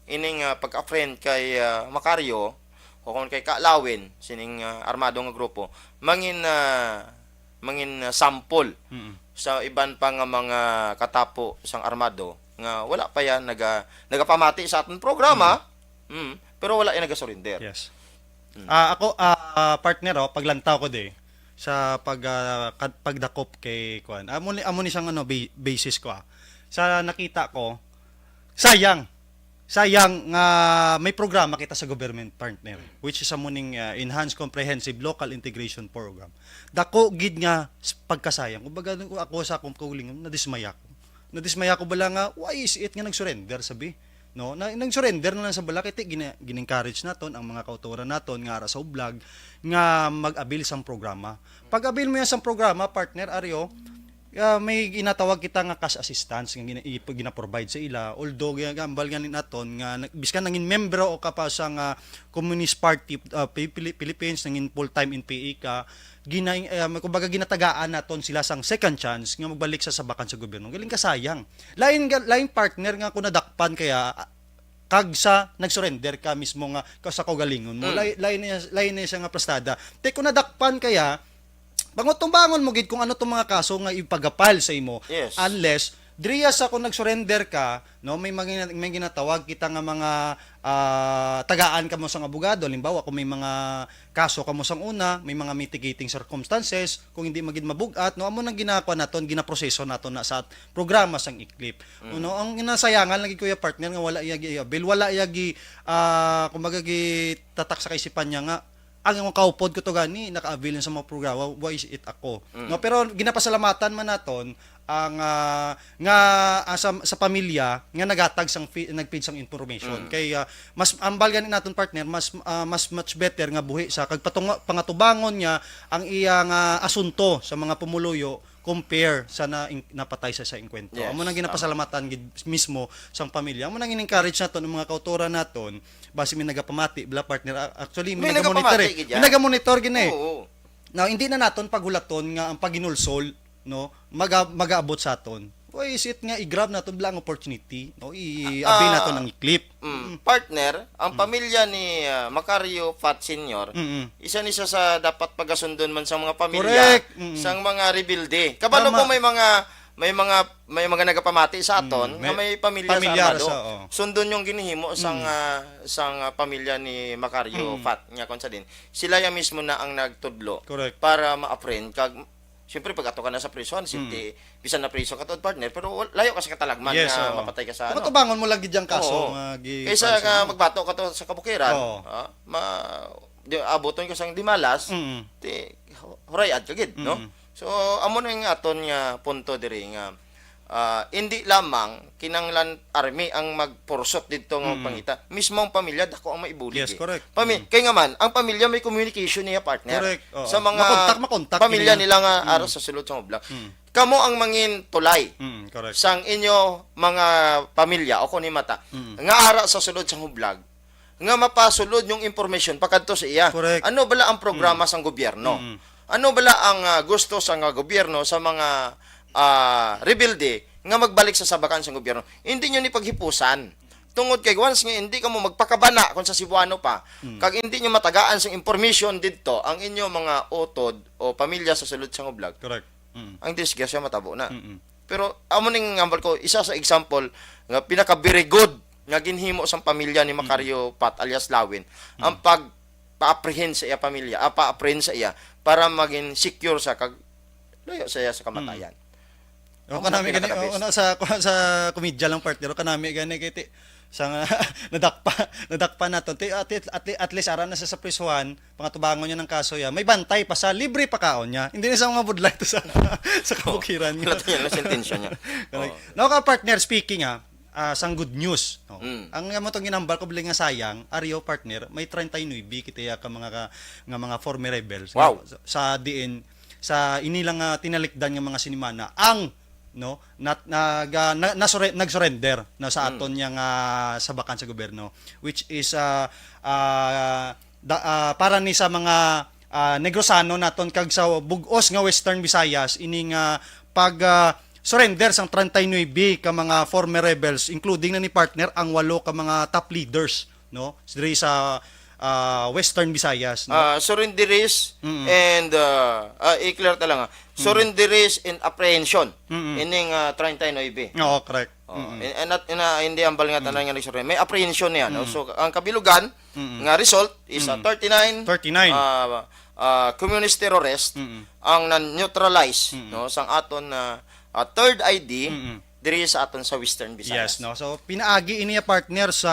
ining, ah, pagka-friend kay, ah, Macario o kung kay Ka Lawin, sining, ah, armado nga grupo, mangin, ah, mangin, ah, sample Mm. sa iban pa nga mga katapo sang armado nga wala pa yan naga-, nagapamati sa aton programa, Mm. mm, pero wala yan naga-surrender. Yes. Mm. Ah, ako, ah, partner, oh, paglantaw ko di sa pag, ah, kad-, pagdakop kay kuan. Amo ni, amo ni siyang, ano, ba-, basis ko, ah. Sa nakita ko, sayang. Sayang nga may programa kita sa government, partner, which is amo ning, ah, Enhanced Comprehensive Local Integration Program. Dako gid nga s-, pagkasayang. Kumbaga, ako sa akong kaugalingon, nadismaya ko. Nadismaya ko bala nga, why is it nga nag-surrender, sabi? No? Na, nag-surrender na lang sa bala, kay ti-, gina-, gin-encourage naton ang mga kautoran naton nga ara sa ublag nga mag-avail sang programa. Pag-avail mo yan sang programa, partner, Ario, ah, may ginatawag kita nga cash assistance nga gina-, i-, gina-provide sa ila. Although, gambal gani naton nga nag-, biskan nangin membro o ka pa sa nga Communist Party, ah, Pi-, Pili-, Philippines, nangin full-time N P A ka, gina-, ah, kumbaga, ginatagaan naton sila sang second chance nga magbalik sa sabakan sa gobyerno. Galing kasayang. Lain ga-, lain, partner, nga kung nadakpan kaya, ah, kag sa nag-surrender ka mismo nga ka-, sa kaugalingon mo. Mm. Lay-, lain na, lain na siya nga plastada. Te, kung nadakpan kaya, pangutumbangon mo gid kung ano tong mga kaso nga ipagapal sa imo. Yes. Unless, diriya sa kung nag-surrender ka, no, may mga, may ginatawag kita nga mga, ah, tagaan kamo sang abogado. Halimbawa, kung may mga kaso kamo sang una, may mga mitigating circumstances, kung hindi magid mabug-at, no, amo nang ginakuha naton, ginaproseso naton na sa programa sang I-CLIP. Mm. No, ang nasayangan lagi, kuya, partner, nga wala iya gi-avail, wala iya gi-, ah, kumbaga, gitatak sa kaisipan niya nga, ang, ang kaupod ko to gani, naka-avail sa mga programa, why is it ako? Mm. No, pero ginapasalamatan man naton ang, ah, nga, ah, sa, sa pamilya nga nagatag sang fi-, nag-feed sang information. Mm. Kay, ah, mas ambal gani naton, partner, mas, ah, mas much better nga buhi sa kag patunga-, pangatubangon niya ang iya nga asunto sa mga pumuluyo compare sa na-, napatay sa, sa engkwentro. Yes, Amo nang tama. ginapasalamatan gid mismo sang pamilya. Amo nang in-encourage naton ang mga kautoran naton, basi may nagapamati, bala, partner. A-, actually, may May nagamonitor nagapamati eh. gid May yan. nagamonitor gid na eh. Oo. Now, hindi na naton paghulaton nga ang paginulsol, no, maga-, magaabot sa aton. Why is it nga i-grab naton bala ang opportunity, no? I-avail Ah, naton ang I-CLIP. mm, Mm. partner, ang Mm. pamilya ni, ah, Macario Fat Senior, Mm-mm. isa ni siya sa dapat pagasundon man sa mga pamilya, Correct. Mm-mm. sang mga rebelde. Kabalo Tama. ko may mga, may mga, may mga nagapamati sa aton Mm, nga may may pamilya sa pamilyar armado. sa, oh. Sundon yung ginhimo sang, Mm. ah, sang, ah, pamilya ni Macario Mm. Fat, nga kung sa din. Sila ya mismo na ang nagtudlo Correct. para ma-apprehend. Kag, siyempre, pag ato ka na sa prison, Mm. safety, bisan na priso ka to, partner, pero wal-, layo ka sa katalagman Yes, nga oo. mapatay ka sa, ano. Pangatubangon mo lang gid yang kaso Oo. nga gi-, Kaysa kaso nga mo. magbato ka to sa kabukiran, Oo. ah, ma-, di, abuton ka sang dimalas, Mm. ti, hu-, hurayad ka gid, no? Mm. So, amo na yung aton nga punto diri nga, ah, hindi lamang kinahanglan army ang magpursot didto nga Mm. magpangita. Mismo ang pamilya, dako ang maibulig, Yes, eh. correct. Pami-, Mm. kay nga man, ang pamilya may communication niya, partner. Correct. Oo. Sa mga Makontak, makontak pamilya nila. nila nga Mm. ara sa sulod sang hublag. Mm. Kamo ang mangin tulay Mm, correct. sang inyo mga pamilya o kunimata Mm. nga ara sa sulod sang hublag nga mapasulod yung information pakadto sa iya. Correct. Ano bala ang programa Mm. sang gobyerno? Mm. Ano bala ang, ah, gusto sang, ah, gobyerno sa mga, ah, rebelde nga magbalik sa sabakan sang gobyerno? Hindi nyo ni paghipusan. Tungod kay once nga hindi kamo magpakabana kung sa Cebuano pa, Mm. kag hindi nyo matagaan sang information didto ang inyo mga utod o pamilya sa sulod sang hublag, Correct. Mm. ang disgrasya matabo na. Mm-mm. Pero amo ning hambal ko, isa sa example nga pinaka very good nga ginhimo sang pamilya ni Mm. Macario Pat alias Lawin, ang Mm. pag pa-apprehend sa iya pamilya, ah, pa-apprehend sa iya para maging secure sa kag layo sa iya sa kamatayan. O, Amo kanami gani, pinakadabis. o, ano, sa, sa komedya lang, partner, o, kanami gani kay ti, sa nga, nadakpa, nadakpa nato. Ti, at, at, at least, ara na sa, sa prisuhan, pangatubangon niya ng kaso ya. May bantay pa sa libre pa kaon niya. Hindi na sa mga budlay to sa, sa kabukiran niya. Wala to yan, wala sentensya niya. Correct. Oo. Now, ka, partner, speaking, ah, ah, sang good news, no? Mm. Ang amo tong ginambal ko bali nga sayang, ariyo, partner, may treinta y nuebe kita ya ka mga ka, nga mga former rebels Wow. nga sa, sa diin sa inilang, ah, tinalikdan nga mga sinimana ang, no, nat, nag, ah, na, nasure-, nag-surrender na sa Mm. aton yang, ah, sabakan sa gobyerno, which is, ah, ah, da, ah, para ni sa mga, ah, Negrosano naton kag sa bug-os nga Western Visayas ining, ah, pag, ah, surrender sang treinta y nuebe ka mga former rebels, including na ni partner ang walo ka mga top leaders, no, diri sa, ah, Western Visayas, no? Ah, surrenderies Mm. and, ah, ah, i-clear ta lang, ah. Mm. Surrenderies and apprehension Mm-mm. ining, ah, treinta y nuebe. Oo, correct. Oh, Mm-mm. in, in, in, ah, hindi ang bal nga tanan Mm. nga nagsurrender. May apprehension niya, no? Mm. So, ang kabilugan Mm-mm. nga result is, ah, Mm. thirty-nine, Thirty-nine. ah, ah, communist terrorist Mm-mm. ang na-neutralize, Mm-mm. no, sang aton, ah, ah, third I D Mm-mm. diri sa aton sa Western Visayas. Yes, no. So pinaagi ini, partner, sa,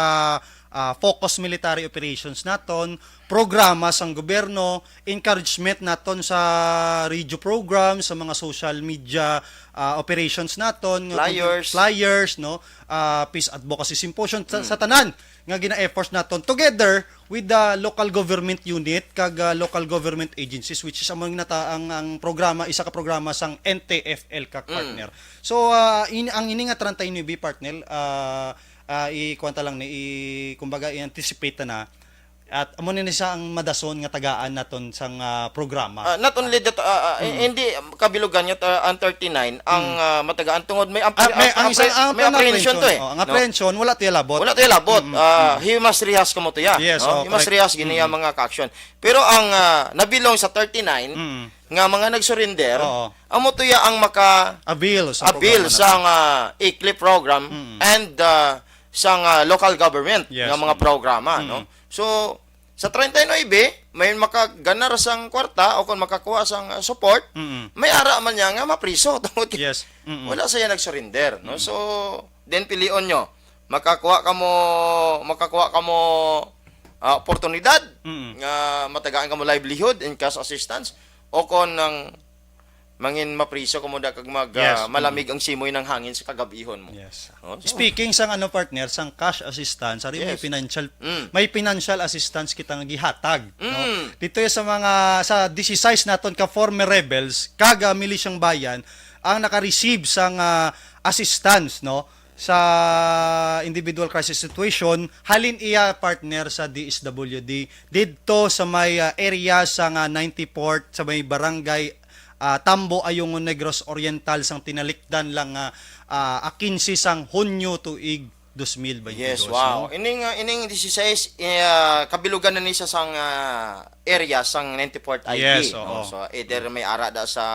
ah, focus military operations naton, programa sang gobyerno, encouragement naton sa radio program, sa mga social media, ah, operations naton, nga Flyers. flyers, no, ah, peace advocacy symposium, sa, Mm. sa tanan nga gina-efforts naton together with the local government unit kag, ah, local government agencies, which is amo nata ang, ang programa, isa ka programa sang N T F L ka Mm. partner. So, ah, in, ang ini nga treinta y nuebe, partner, ah, ah, i-, kuwan ta lang ni, i-, kumbaga, i-anticipate na. At amo ni siya ang madason nga tagaan naton sang, ah, programa. Ah, not only that, ah, ah, Mm. hindi, um, kabilugan niya, ah, ang thirty-nine ang, Mm. ah, matagaan tungod may, Ah, may, ang may, ang isang, apre-, ang may apprehension to eh, Oh, ang no? apprehension, wala to labot. Wala to labot. Mm, Ah, mm. he must rehas kamo to ya, Yes, no? oh, He must correct. rehas gini Mm. ang mga ka-action. Pero ang, ah, nabilong sa thirty-nine Mm. nga mga nag-surrender, Oo. amo to ya ang maka Avail sa avail programa sa natin. nga ICLIP program Mm. and, ah, sa nga local government Yes. nga mga Mm. programa, Mm. no? So, sa treinta y nuebe, may makaganar sang kwarta o kung makakuha sang, ah, support, Mm. may ara man niya nga mapriso tungod kay Yes. Mm-mm. wala siya nag-surrender, no? Mm. So, then pilion nyo, makakuha kamo, makakuha kamo, ah, oportunidad Mm. nga matagaan kamo livelihood and cash assistance o kon ang mangin mapriso kamo da kag mag, Yes. ah, malamig Mm. ang simoy ng hangin sa kagabihon mo. Yes. Oh, so Speaking sang ano, partner, sang cash assistance, ari may Yes. financial Mm. may financial assistance kita nga gihatag, no? Mm. Dito sa mga, sa disisais naton ka former rebels kag, ah, milisyang bayan ang naka-receive sang, ah, assistance, no, sa individual crisis situation halin iya, partner, sa D S W D didto sa may, ah, area sa nga ninety-fourth sa may barangay, ah, Tambo, Ayungon, Negros Oriental sang tinalikdan lang nga, ah, a quince sang Hunyo tuig dos mil baynte dos, Yes, wow. no? Ining, ah, ining disisais, eh, ah, kabilugan na ni sa sang, ah, area sang ninety-fourth I D, Yes, no? oo. So, either may ara da sa,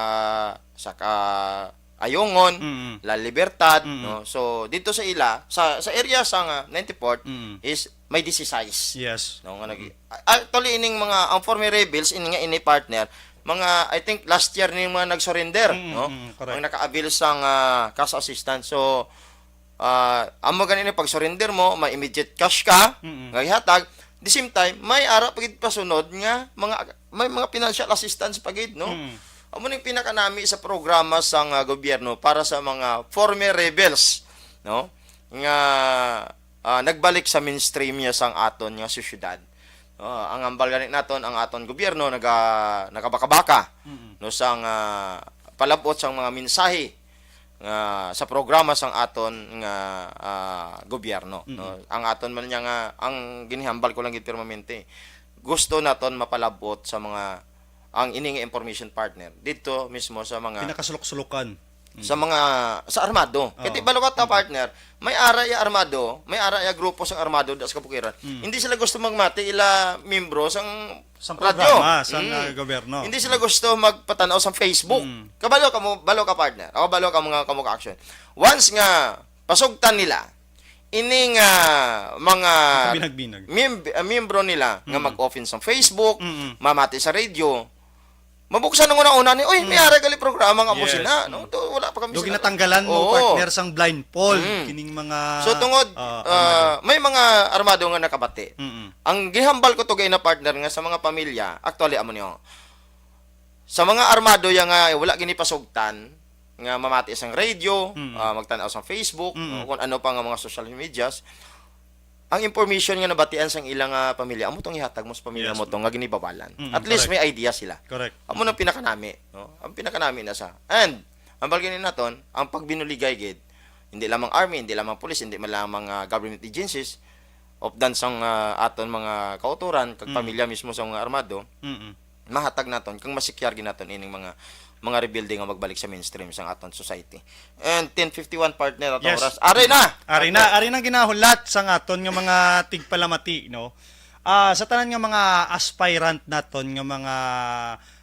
sa ka-, Ayungon, Mm. La Libertad, Mm. no? So, dito sa ila, sa, sa area sang, ah, ninety-fourth Mm. is may disisais. Yes. No, nga nag-, Mm. a-, actually, ining mga, ang former rebels, ini nga ini partner, mga, I think, last year ni mga nag-surrender, Mm, no? mm, correct. Ang naka-avail sang, ah, cash assistance. So, ah, amo gani ni pag-surrender mo, may immediate cash ka, Mm. nga ihatag. The same time, may ara pa gid pasunod nga mga, may mga financial assistance pa gid, no? Mm. Amo ning pinakanami sa programa sang, ah, gobyerno para sa mga former rebels, no? Nga, ah, nagbalik sa mainstream niya sang aton nga sosyedad. No, ang hambal gani naton, ang aton gobyerno naga-, nagabakabaka, Mm-mm. no, sang, ah, palab-ot sang mga mensahe nga sa programa sang aton nga, ah, gobyerno, Mm-mm. no? Ang aton man niya nga, ang ginihambal ko lang gid permanente, gusto naton mapalab-ot sa mga, ang ini nga information partner dito mismo sa mga Pinakasulok-sulokan. Mm. sa mga, sa armado. Oo. Kay di ba, luwat na, Mm. partner, may ara ya armado, may ara ya grupo sang armado da sa kabukiran. Mm. Hindi sila gusto magmati ila membro sang Sa radyo. programa, sa, Mm. uh, gobyerno. Hindi sila gusto magpatanaw sa Facebook. Mm. Kabalo ka mo, balo ka, partner. Ako, balo ka, mga kamukha action. Once nga pasugtan nila ining, ah, mga Binag-binag. mem-, ah, miyembro nila nga Mm. mag-open sa Facebook, Mm-mm. mamati sa radio, mabuksan ang una-una ni, "Uy, may Yes. ara gali programa nga mo Yes. sina." No? Mm. To, wala pa kami Do sina- ginatanggalan mo, Oo. partner, sang blindfold, Mm. kining mga So, tungod, ah, ah, armado. may mga armado nga nakabati. Mm-mm. Ang gihambal ko to gay na, partner, nga sa mga pamilya, actually, amo niyo, sa mga armado ya nga wala ginipasugtan, nga mamati sang radio, Mm. ah, magtan-aw sang Facebook, Mm. o kung ano pa nga mga social medias, ang information nga nabatian sang ilang, ah, pamilya, amo tong ihatag mo sa pamilya Yes. mo to nga ginibabalan. Mm, At least correct. may idea sila. Correct. Amo nang pinakanami, no? Ang pinakanami na sa. And, ang balginin naton, ang pagbinuligay gid, hindi lamang army, hindi lamang police, hindi man lamang, ah, government agencies, updan sang, ah, aton mga kautoran, kag Mm. pamilya mismo sa mga armado, Mm. mahatag naton, kag masikyar gid naton ining mga, mga rebelde nga magbalik sa mainstream sang aton society. And ten fifty-one, partner, atong Yes. oras. Ari na! Ari na, Partner. ari na ginahulat sang aton nga mga tigpalamati, no? Ah, sa tanan nga mga aspirant naton nga mga,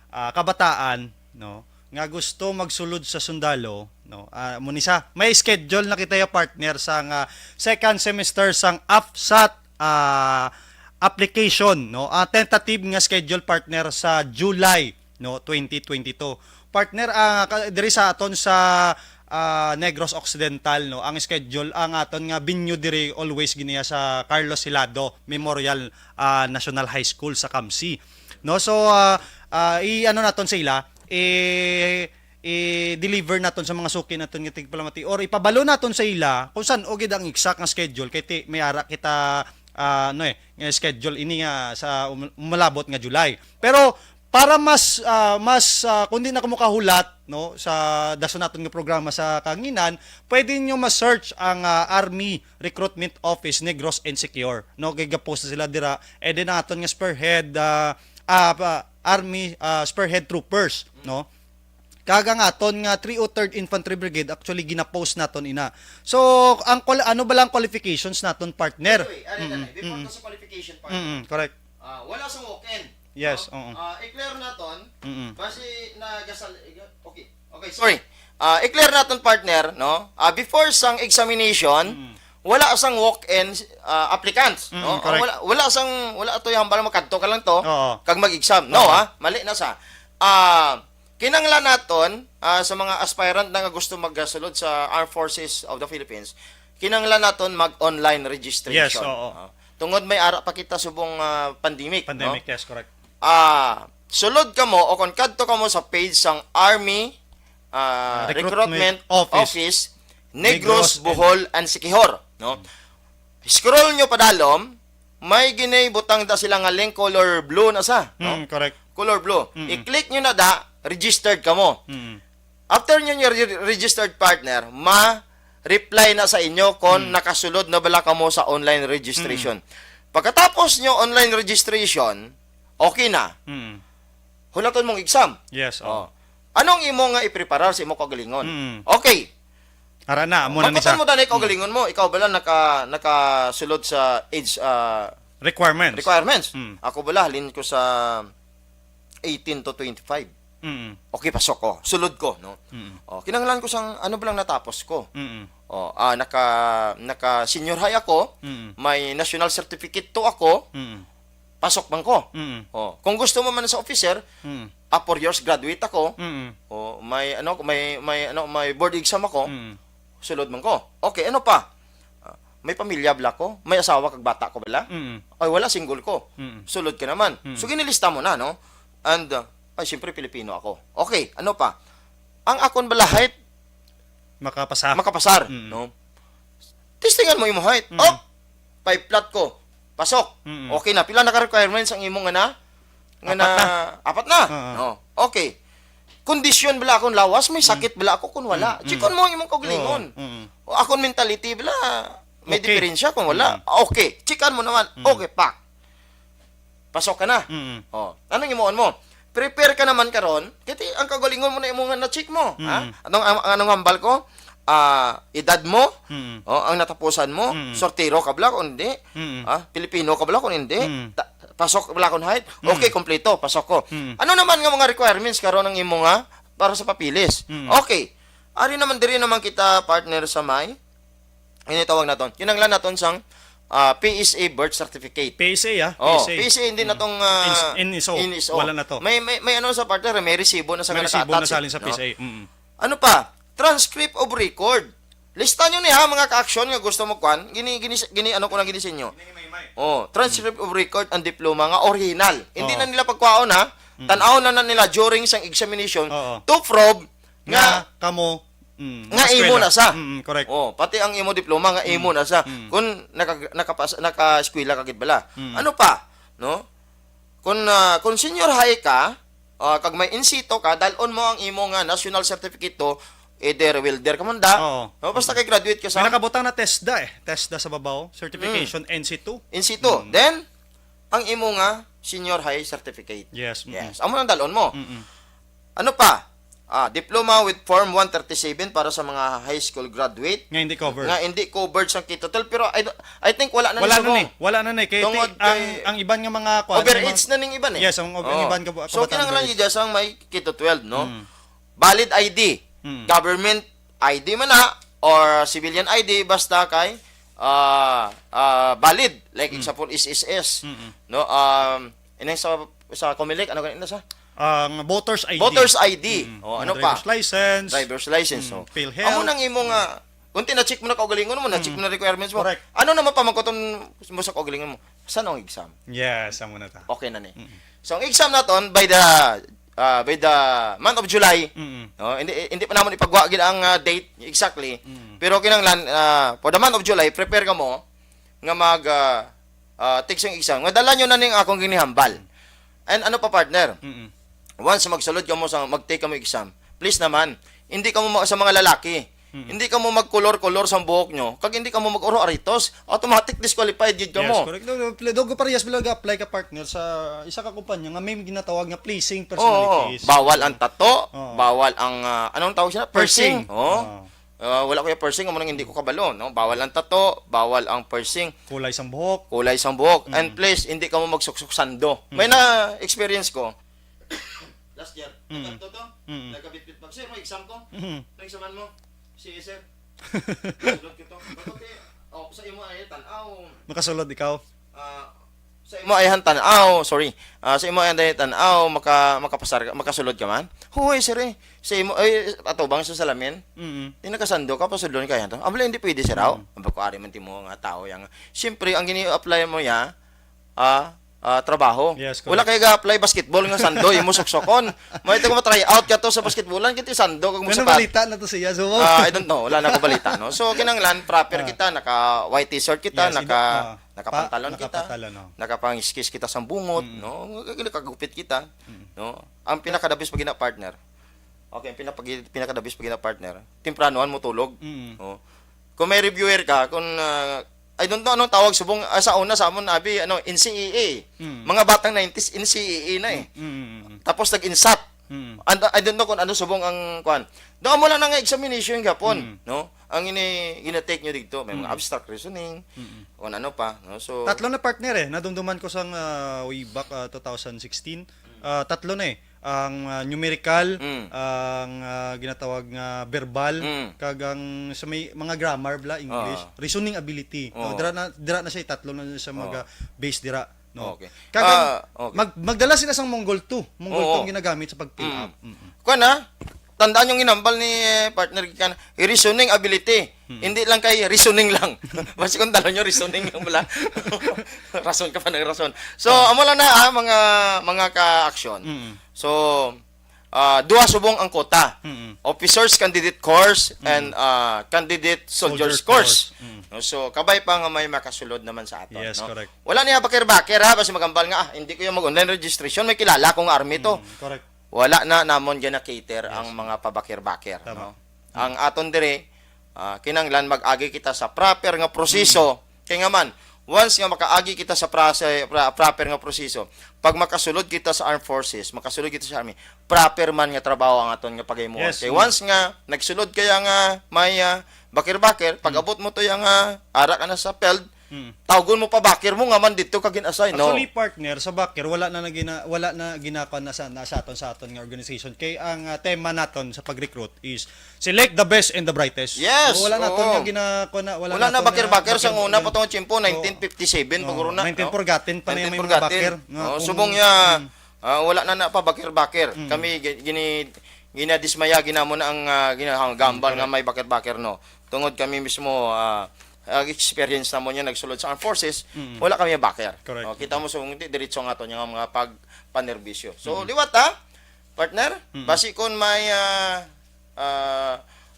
ah, kabataan, no, nga gusto magsulod sa sundalo, no? Ah, mo ni sa, may schedule na kita ya, partner, sang, ah, second semester sang AFSAT, ah, application, no? Ah, tentative nga schedule, partner, sa July, no, twenty twenty-two. Partner, ah, ka-, diri sa aton sa, ah, Negros Occidental, no, ang schedule, ang aton nga venue diri always giniya sa Carlos Hilado Memorial, ah, National High School sa Camsi. No, so, ah, ah, i-ano naton sa ila, i- i-deliver naton sa mga suki naton nga tigpalamati, or ipabalo naton sa ila kung san-o gid ang exact nga schedule, kay ti may ara kita, ah, ano eh, nga schedule ini nga sa um-, umalabot nga July. Pero para mas, ah, mas, ah, kung di na kamo kahulat, no, sa dason naton nga programa sa kahanginan, pwede nyo ma-search ang, ah, Army Recruitment Office Negros Insecure, no, kay gapost na sila dira, and then ang aton nga spearhead, ah, ah, pa-, Army, ah, spearhead troopers, no? Kag ang aton nga three oh third Infantry Brigade, actually, ginapost naton ina. So, ang qual-, ano ba lang qualifications naton, partner? Anyway, ano na, Mm, before mm. ko sa qualification, partner, Mm, correct. ah, wala sa walk-in, Yes, no? oo. Ah, i-clear naton, Mm. basi nagasal-, okay, okay, sorry. Ah, i-clear naton, partner, no? Ah, before sang examination, Mm. wala sang walk-in, ah, applicants, Mm, no? Ang correct. wala, wala sang, wala to yung hambal, makadto ka lang to, Oo. kag mag-exam. No, Oo. ha? Mali na sa. Ah, kinahanglan naton, ah, sa mga aspirant na nga gusto magsulod sa Armed Forces of the Philippines, kinahanglan naton mag-online registration. Yes, oo. Ah, tungod may ara pa kita subong, ah, pandemic, no? Pandemic, yes, correct. Ah, sulod kamo o kon kadto kamo sa page sang Army, ah, Ah, Recruitment Recruitment Office, Office, Negros, Negros, Bohol, and Siquijor, no? Scroll nyo padalom, may ginibutang da sila nga link, color blue na sa, no? Mm, correct. Color blue. Mm-mm. I-click nyo na da, registered kamo. Mm-mm. After nyo nyo re-, registered, partner, ma-reply na sa inyo kung Mm. nakasulod na bala kamo sa online registration. Mm. Pagkatapos nyo online registration, okay na. Mm. Hulaton mong exam. Yes, Oh. oh. Anong imo nga ipreparar sa imo kaugalingon? Mm. Okay. Ara na, amo na ni Mabutan sa mo, danay, kaugalingon mo. Ikaw bala naka-, nakasulod sa age, ah, Requirements. requirements? Mm. Ako bala, halin ko sa eighteen to twenty-five. Mm. Okay, pasok ko. Sulod ko, no? Mm. Oh, kinahanglan ko sang ano ba lang natapos ko. Mm. Oh, ah, naka, naka senior high ako, Mm. may national certificate to ako, Mm. pasok man ko. Mm. Oh, kung gusto mo man sa officer, Mm. ah, four years graduate ako. Mm. Oh, may ano, may, may ano, may board exam ako. Mm. Sulod man ko. Okay, ano pa? Ah, may pamilya bala ko? May asawa kag bata ko bala? Mm. Ay, wala, single ko. Mm. Sulod ka naman. Mm. So, ginilista mo na, no? And, uh, Ay, siyempre, Pilipino ako. Okay, ano pa? Ang akon bala height, Makapasa. makapasar, Mm. no? Testingan mo imo height. Mm. Oh, five flat ko. Pasok. Mm. Okay na. Pila na ka requirements ang imo nga na? Nga Apat na. na, apat na. Oo. No. Okay. Kondisyon bala akong lawas, may Mm. sakit bala ako kung wala. Mm. Checkan mo ang imong kaugalingon. Oo. Mm. O akong mentality bala, may Okay. diferensya kung wala. Mm. Okay. Checkan mo naman. Mm. Okay, pak. Pasok ka na. Mm. Oh, anong imuon mo? Prepare ka naman karon. Kaya ang kaugalingon mo na imo nga na-check mo, ha? Mm. Anong, ang, anong hambal ko? Ah, edad mo? Mm. Oh, ang natapusan mo? Mm. Sortero ka bala kung hindi? Mm. Ah, Pilipino ka bala kung hindi? Mm. Ta-, pasok bala kung height? Mm. Okay, kompleto, pasok ko. Mm. Ano naman nga mga requirements karon ang imo nga para sa papeles? Mm. Okay. Ari naman, diri naman kita, partner, sa may, ano tawag naton? Kinanglan naton sang, ah, P S A birth certificate. P S A, ah? Oh, P S A. P S A, hindi na Mm. tong, ah, Ins-, N S O. N S O. Wala na to. May, may, may ano sa, partner, may resibo na sa May resibo na kalatatak, sa alin sa no? P S A. Mm. Ano pa? Transcript of record. Lista nyo ni, ha, mga ka-action nga gusto mo kwan. Gini, gini, gini, ano ko lang gini sa inyo. Oh, transcript of record and diploma nga original. Hindi Oo. na nila pagkwaon, ha. Mm. Tan-aw na, na nila during sang examination Oo. to prove Nga nga kamo, mm, nga imo nakaeskwela. na sa. Mm, correct. Oh, pati ang imo diploma nga imo Mm. na sa. Mm. Kung naka-, nakapas-, naka-eskwela ka gid bala. Mm. Ano pa? No? Kung, ah, kung senior high ka, ah, kag may N C two ka, dalon mo ang imo nga national certificate to, either welder ka man da, Oo. no? Basta kay graduate ka sa May nakabutang na TESDA eh. TESDA sa babaw, certification Mm. N C two. N C two. Mm. Then, ang imo nga senior high certificate. Yes, mm. Yes. Amo nang dalon mo. Mm-mm. Ano pa? Ah, diploma with Form one thirty-seven para sa mga high school graduate. Nga hindi covered. Nga hindi covered sa K to twelve. Pero I, don't- I think wala na Wala ni na subong. ni. Wala na ni. Kay Tungod ti-, ang, kay ang iban nga mga kuwan, overage mga na ning iban eh. Yes, ang, ang Oo. iban ka bu-, So, kabataang kinahanglan overage. Gid sang may K to twelve, no? Mm. Valid I D. Mm. Government I D man na or civilian I D, basta kay, ah, ah, valid. Like, Mm. example, S S S. Mm-mm. No? Um, inang sa, sa Comelec, ano ganito sa? Ang voter's I D. Voter's I D. Mm. O, ano Mga pa? driver's license. Driver's license, Mm. so. PhilHealth. Amo nang imo nga, kung tina-check mo na kaugalingon mo, na-check Mm. mo na requirements mo. Correct. Ano naman pamangkuton mo sa kaugalingon mo? Saan ang exam? Yes, amo na ta. Okay na ni. Mm. So, ang exam naton by the, ah, by the month of July, Mm. no? Hindi, hindi pa namon ipagwa gid ang, ah, date exactly. Mm. Pero kinahanglan, ah, for the month of July, prepare ka mo nga mag, ah, ah, take sang exam. Nga dala nyo na ning akong ginihambal. And ano pa, partner? Mm-mm. Once magsulod ka mo sa, mag-take ka mo exam, please naman, hindi ka mo ma-, sa mga lalaki, Mm. hindi ka mo magkulor-kulor sa buhok nyo, kag hindi ka mo mag-uro aritos, automatic disqualified gid ka Yes, mo. correct. Do, do, do, do, parehas bila ga-apply ka, partner, sa isa ka kumpanya nga may ginatawag nga pleasing Oo, personalities. bawal ang tato, Oo. bawal ang, ah, anong tawag siya? Piercing. Piercing. Oo. Oo. Ah, wala ko yung piercing, amo nang hindi ko kabalo, no? Bawal ang tato, bawal ang piercing. Kulay sang buhok. Kulay sang buhok. And Mm. please, hindi ka mo magsuksok sando. May Mm. na-experience ko. Last year, Mm. nagkadto to, Mm. nagkabitbit pag, "Sir, may exam ko." Mm. "May examan mo?" "Si sir." Sulod ko to. Ba't okay? Oh, sa imo ay tan-aw. Makasulod ikaw? Ah, sa imo ay han tan-aw, sorry. Ah, sa imo ay han tan-aw, maka-, makapasar ka, makasulod ka man? Huway, sir, eh. Sa imo, ay, atubang sa salamin? Mm. Di nakasando ka, pasudlon ka yan to. Abla, hindi pwede, sir, aw. Mm. Ang pagkuari man timo nga tao yang. Siyempre, ang gini-apply mo ya, ah, ah, trabaho. Yes, correct. Wala kay ga-apply basketball nga sando, imo suksokon. May ito ko ma-try out ka to sa basketballan, kiti sando kag Ano magsapat. balita na to siya, so? Ah, I don't know, wala na ko balita, no? So, kinanglan, proper Ah. kita, naka white t-shirt kita, Yes, naka, indo-, ah, nakapantalon pa-, kita, nakapantalon, no? nakapangiskis kita sa bungot, Mm. no? Nagkagupit kita, Mm. no? Ang pinakadabis pag ina partner. Okay, ang pinapag-, pinakadabis pag ina partner. Tempranoan mo tulog. Mm. No? Kung may reviewer ka, kung, ah, I don't know anong tawag subong, ah, sa una sa amon, abi, ano, N C A A. Mm. Mga batang nineties, N C A A na eh. Mm, mm, mm, mm. Tapos nag-insat. Mm. And, I don't know kung ano subong ang, kwan. Doon mo lang na nga examination gapon, Mm. no? Ang ini, gina-take nyo dito, may mga Mm. abstract reasoning, Mm. kung ano pa, no? So, Tatlo na, partner, eh. Nadumduman ko sang, ah, way back, ah, two thousand sixteen. Mm. Ah, tatlo na, eh. Ang, ah, numerical, Mm. ang, ah, ginatawag nga verbal, Mm. kag ang sa may mga grammar bla, English, Ah. reasoning ability. No, Oh. dira na, dira na siya, tatlo na siya Oh. mag, ah, base dira, no? Okay. Kag ang Ah, okay. mag-, magdala sila sang Mongol two. Mongol Oo. two ang ginagamit sa pag-fill Mm. up. Mm-mm. Kuwan, ha? Tandaan yung ginambal ni, eh, partner Gikan, reasoning ability. Mm. Hindi lang kay reasoning lang. Basi kung dala nyo, reasoning lang bla. Rason ka pa ng rason. So, Ah. amo lang na, ah, mga, mga ka-action. Mm. So, ah, duha subong ang quota. Mm-mm. Officers Candidate Course and ah, Candidate Soldiers Soldier Course. Course. Mm. No, so, kabay pa nga may makasulod naman sa aton. Yes, No? Correct. Wala niya bakir-bakir ha, basi magambal nga, ah, hindi ko yung mag-online registration, may kilala kong army to. Mm, correct. Wala na namon gina-cater ang mga pabakir-bakir. Tama. No? Ang aton dire, ah, kinanglan mag-agi kita sa proper nga proseso. Kay nga man, once nga makaagi kita sa prase, pra, proper nga proseso, pag makasulod kita sa armed forces, makasulod kita sa army, proper man nga trabaho ang aton nga pagahimuon. Yes, Kay mm. Once nga nagsulod kaya nga may ah, bakir-bakir, pag abot mo to yung ah, ara ka na sa field, Mm. tawgon mo pa bakir mo nga man dito ka gin-assign, no? Actually, partner, sa bakir, wala na nagina, wala na ginakon na sa, na sa aton sa aton nga organization. Kay ang ah, tema naton sa pag-recruit is select the best and the brightest. Yes, Wala naton oo. nga ginakon na, wala, Wala na naton nga bakir-bakir sa bakir- una pa tong tiyempo, nineteen fifty-seven pa guro na. nineteen No? forgotten pa na yung mga Forgotten. bakir. Nga Oh, kung- subong niya, Mm. ah, wala na na pa bakir-bakir. Mm. Kami gi- gini ginadismaya ginamo na ang ah, ginahang gambal Mm, nga may bakir-bakir, no. Tungod kami mismo ah, ang experience namo niya nagsulod sa armed forces, Mm. wala kami bakir. Correct. Oh, kita mo so hindi diretso nga to nga mga pagpanerbisyo. So liwat ha, partner, Mm. basi kon may ah, ah,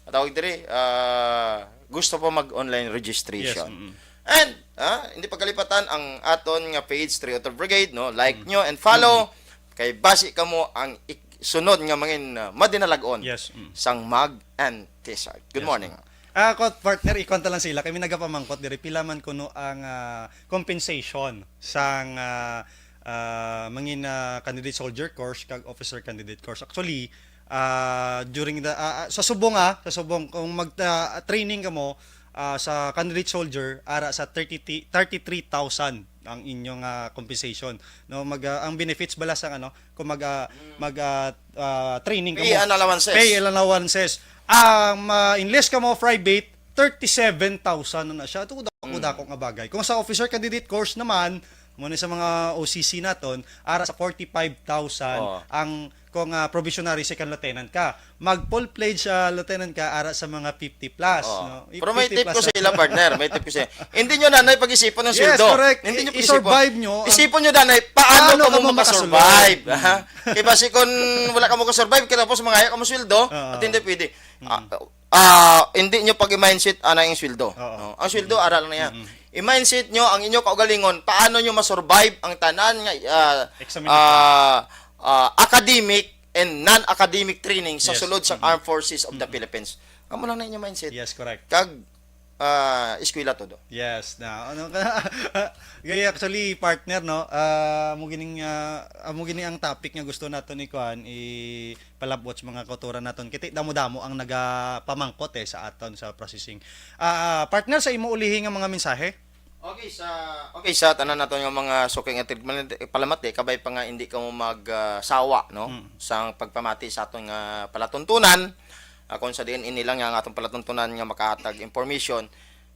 tawag diri, ah, gusto pa mag-online Yes. registration. Mm. And ah, hindi pagkalipatan ang aton nga page, Three Auto Brigade, no? Like nyo and follow. Kay basi kamo ang ik- sunod nga mangin uh, madinalagon Yes. Mm. sang Mag and T-shirt. Good Yes, morning. Ah, ko partner, ikon ta lang sila kami nagapamangkot diri pila man kuno ang ah, compensation sang ah, ah, mangin ah, candidate soldier course kag officer candidate course. Actually, ah, during the ah, ah, sa subong ah, sa subong kung mag ah, training kamo ah, sa candidate soldier ara sa thirty thirty-three thousand ang inyong ah, compensation, no? Mag ah, ang benefits bala sa ano, kung mag ah, mag ah, ah, training kamo. Pay and allowances. Pay and allowances. Ang ma-enlist kamo private, thirty-seven thousand na siya. Ito dako dako nga bagay. Kung sa officer candidate course naman, mo ni sa mga O C C naton, ara sa forty-five thousand Oo. Ang kung ah, probationary second lieutenant ka. Mag full-fledged ah, lieutenant ka ara sa mga fifty plus, Oo. no? Pero may fifty tip ko plus sa ila, partner. May tip ko sa ila. Hindi nyo nanay pag-isipan ng Yes, sweldo. Correct. Hindi nyo I- pag-isipan. I-survive nyo ang- Isipon nyo nanay, paano, Paano ka ka mo mo makasurvive? makasurvive? Ha? Kaya basi kung wala ka mo kasurvive, kaya tapos mangaya ka mo sweldo, Oo. At hindi pwede. Ah, ah, hindi nyo pag-mindset ana yung sweldo. Oo. No? Ang sweldo, ara lang na yan. I-mindset nyo ang inyo kaugalingon, paano nyo masurvive ang tanan nga ah, Examination. ah, ah, academic and non-academic training sa Yes. sulod sa Armed Forces of the Philippines. Amo lang na inyong mindset. Yes, correct. Kag ah, eskwela todo. Yes, na ano ka. Gaya actually partner, no. Ah, amo gining ah, amo gini ang topic nga gusto naton ikuan ipalabot sa mga kauturan naton. Kiti damo-damo ang nagapamangkot eh sa aton sa processing. Ah, partner, sa imo ulihi nga mga mensahe? Okay sa okay sa tanan naton nga mga suking nga treatment, palamati, kabay pa nga hindi ka mo mag ah, sawa, no, sa pagpamati sa aton nga palatuntunan. Ah, kung sa diin ini lang nga ang atong palatuntunan nga makahatag information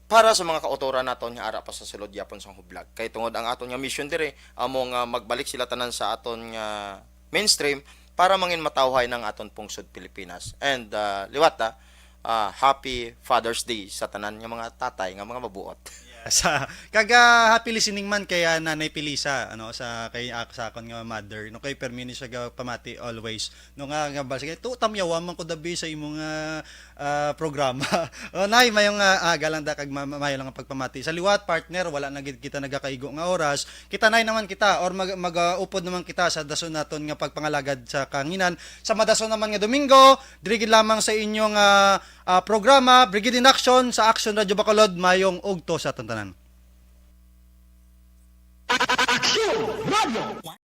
para sa mga kautoran naton nga ara pa sa sulod yapon sang hublag. Kay tungod ang aton nga mission diri amo nga magbalik sila tanan sa aton nga mainstream para mangin matawhay ng aton pungsod Pilipinas. And ah, liwat ah, ah, happy Father's Day sa tanan nga mga tatay nga mga mabuot. Sa kaga happy listening man kay ah, Nanay Pilisa, ano, sa kay ah, sa akon nga mother, no, kay permi ni siya ga pamati always, no, nga nga ba sige, tu tamyawa man ko dabi sa imo nga ah, programa. O nay, mayo nga ah, galang da kag ma- mayo lang ang pagpamati. Sa liwat partner, wala na gid kita nagakaigo nga oras. Kita nay naman kita or mag, mag ah, upod naman kita sa dason naton nga pagpangalagad sa kanginan. Sa madason naman nga Domingo, diri gid lamang sa inyong ah, ah, programa, Brigade in Action sa Action Radio Bacolod. Mayong ugto sa aton tanan. Action Radio.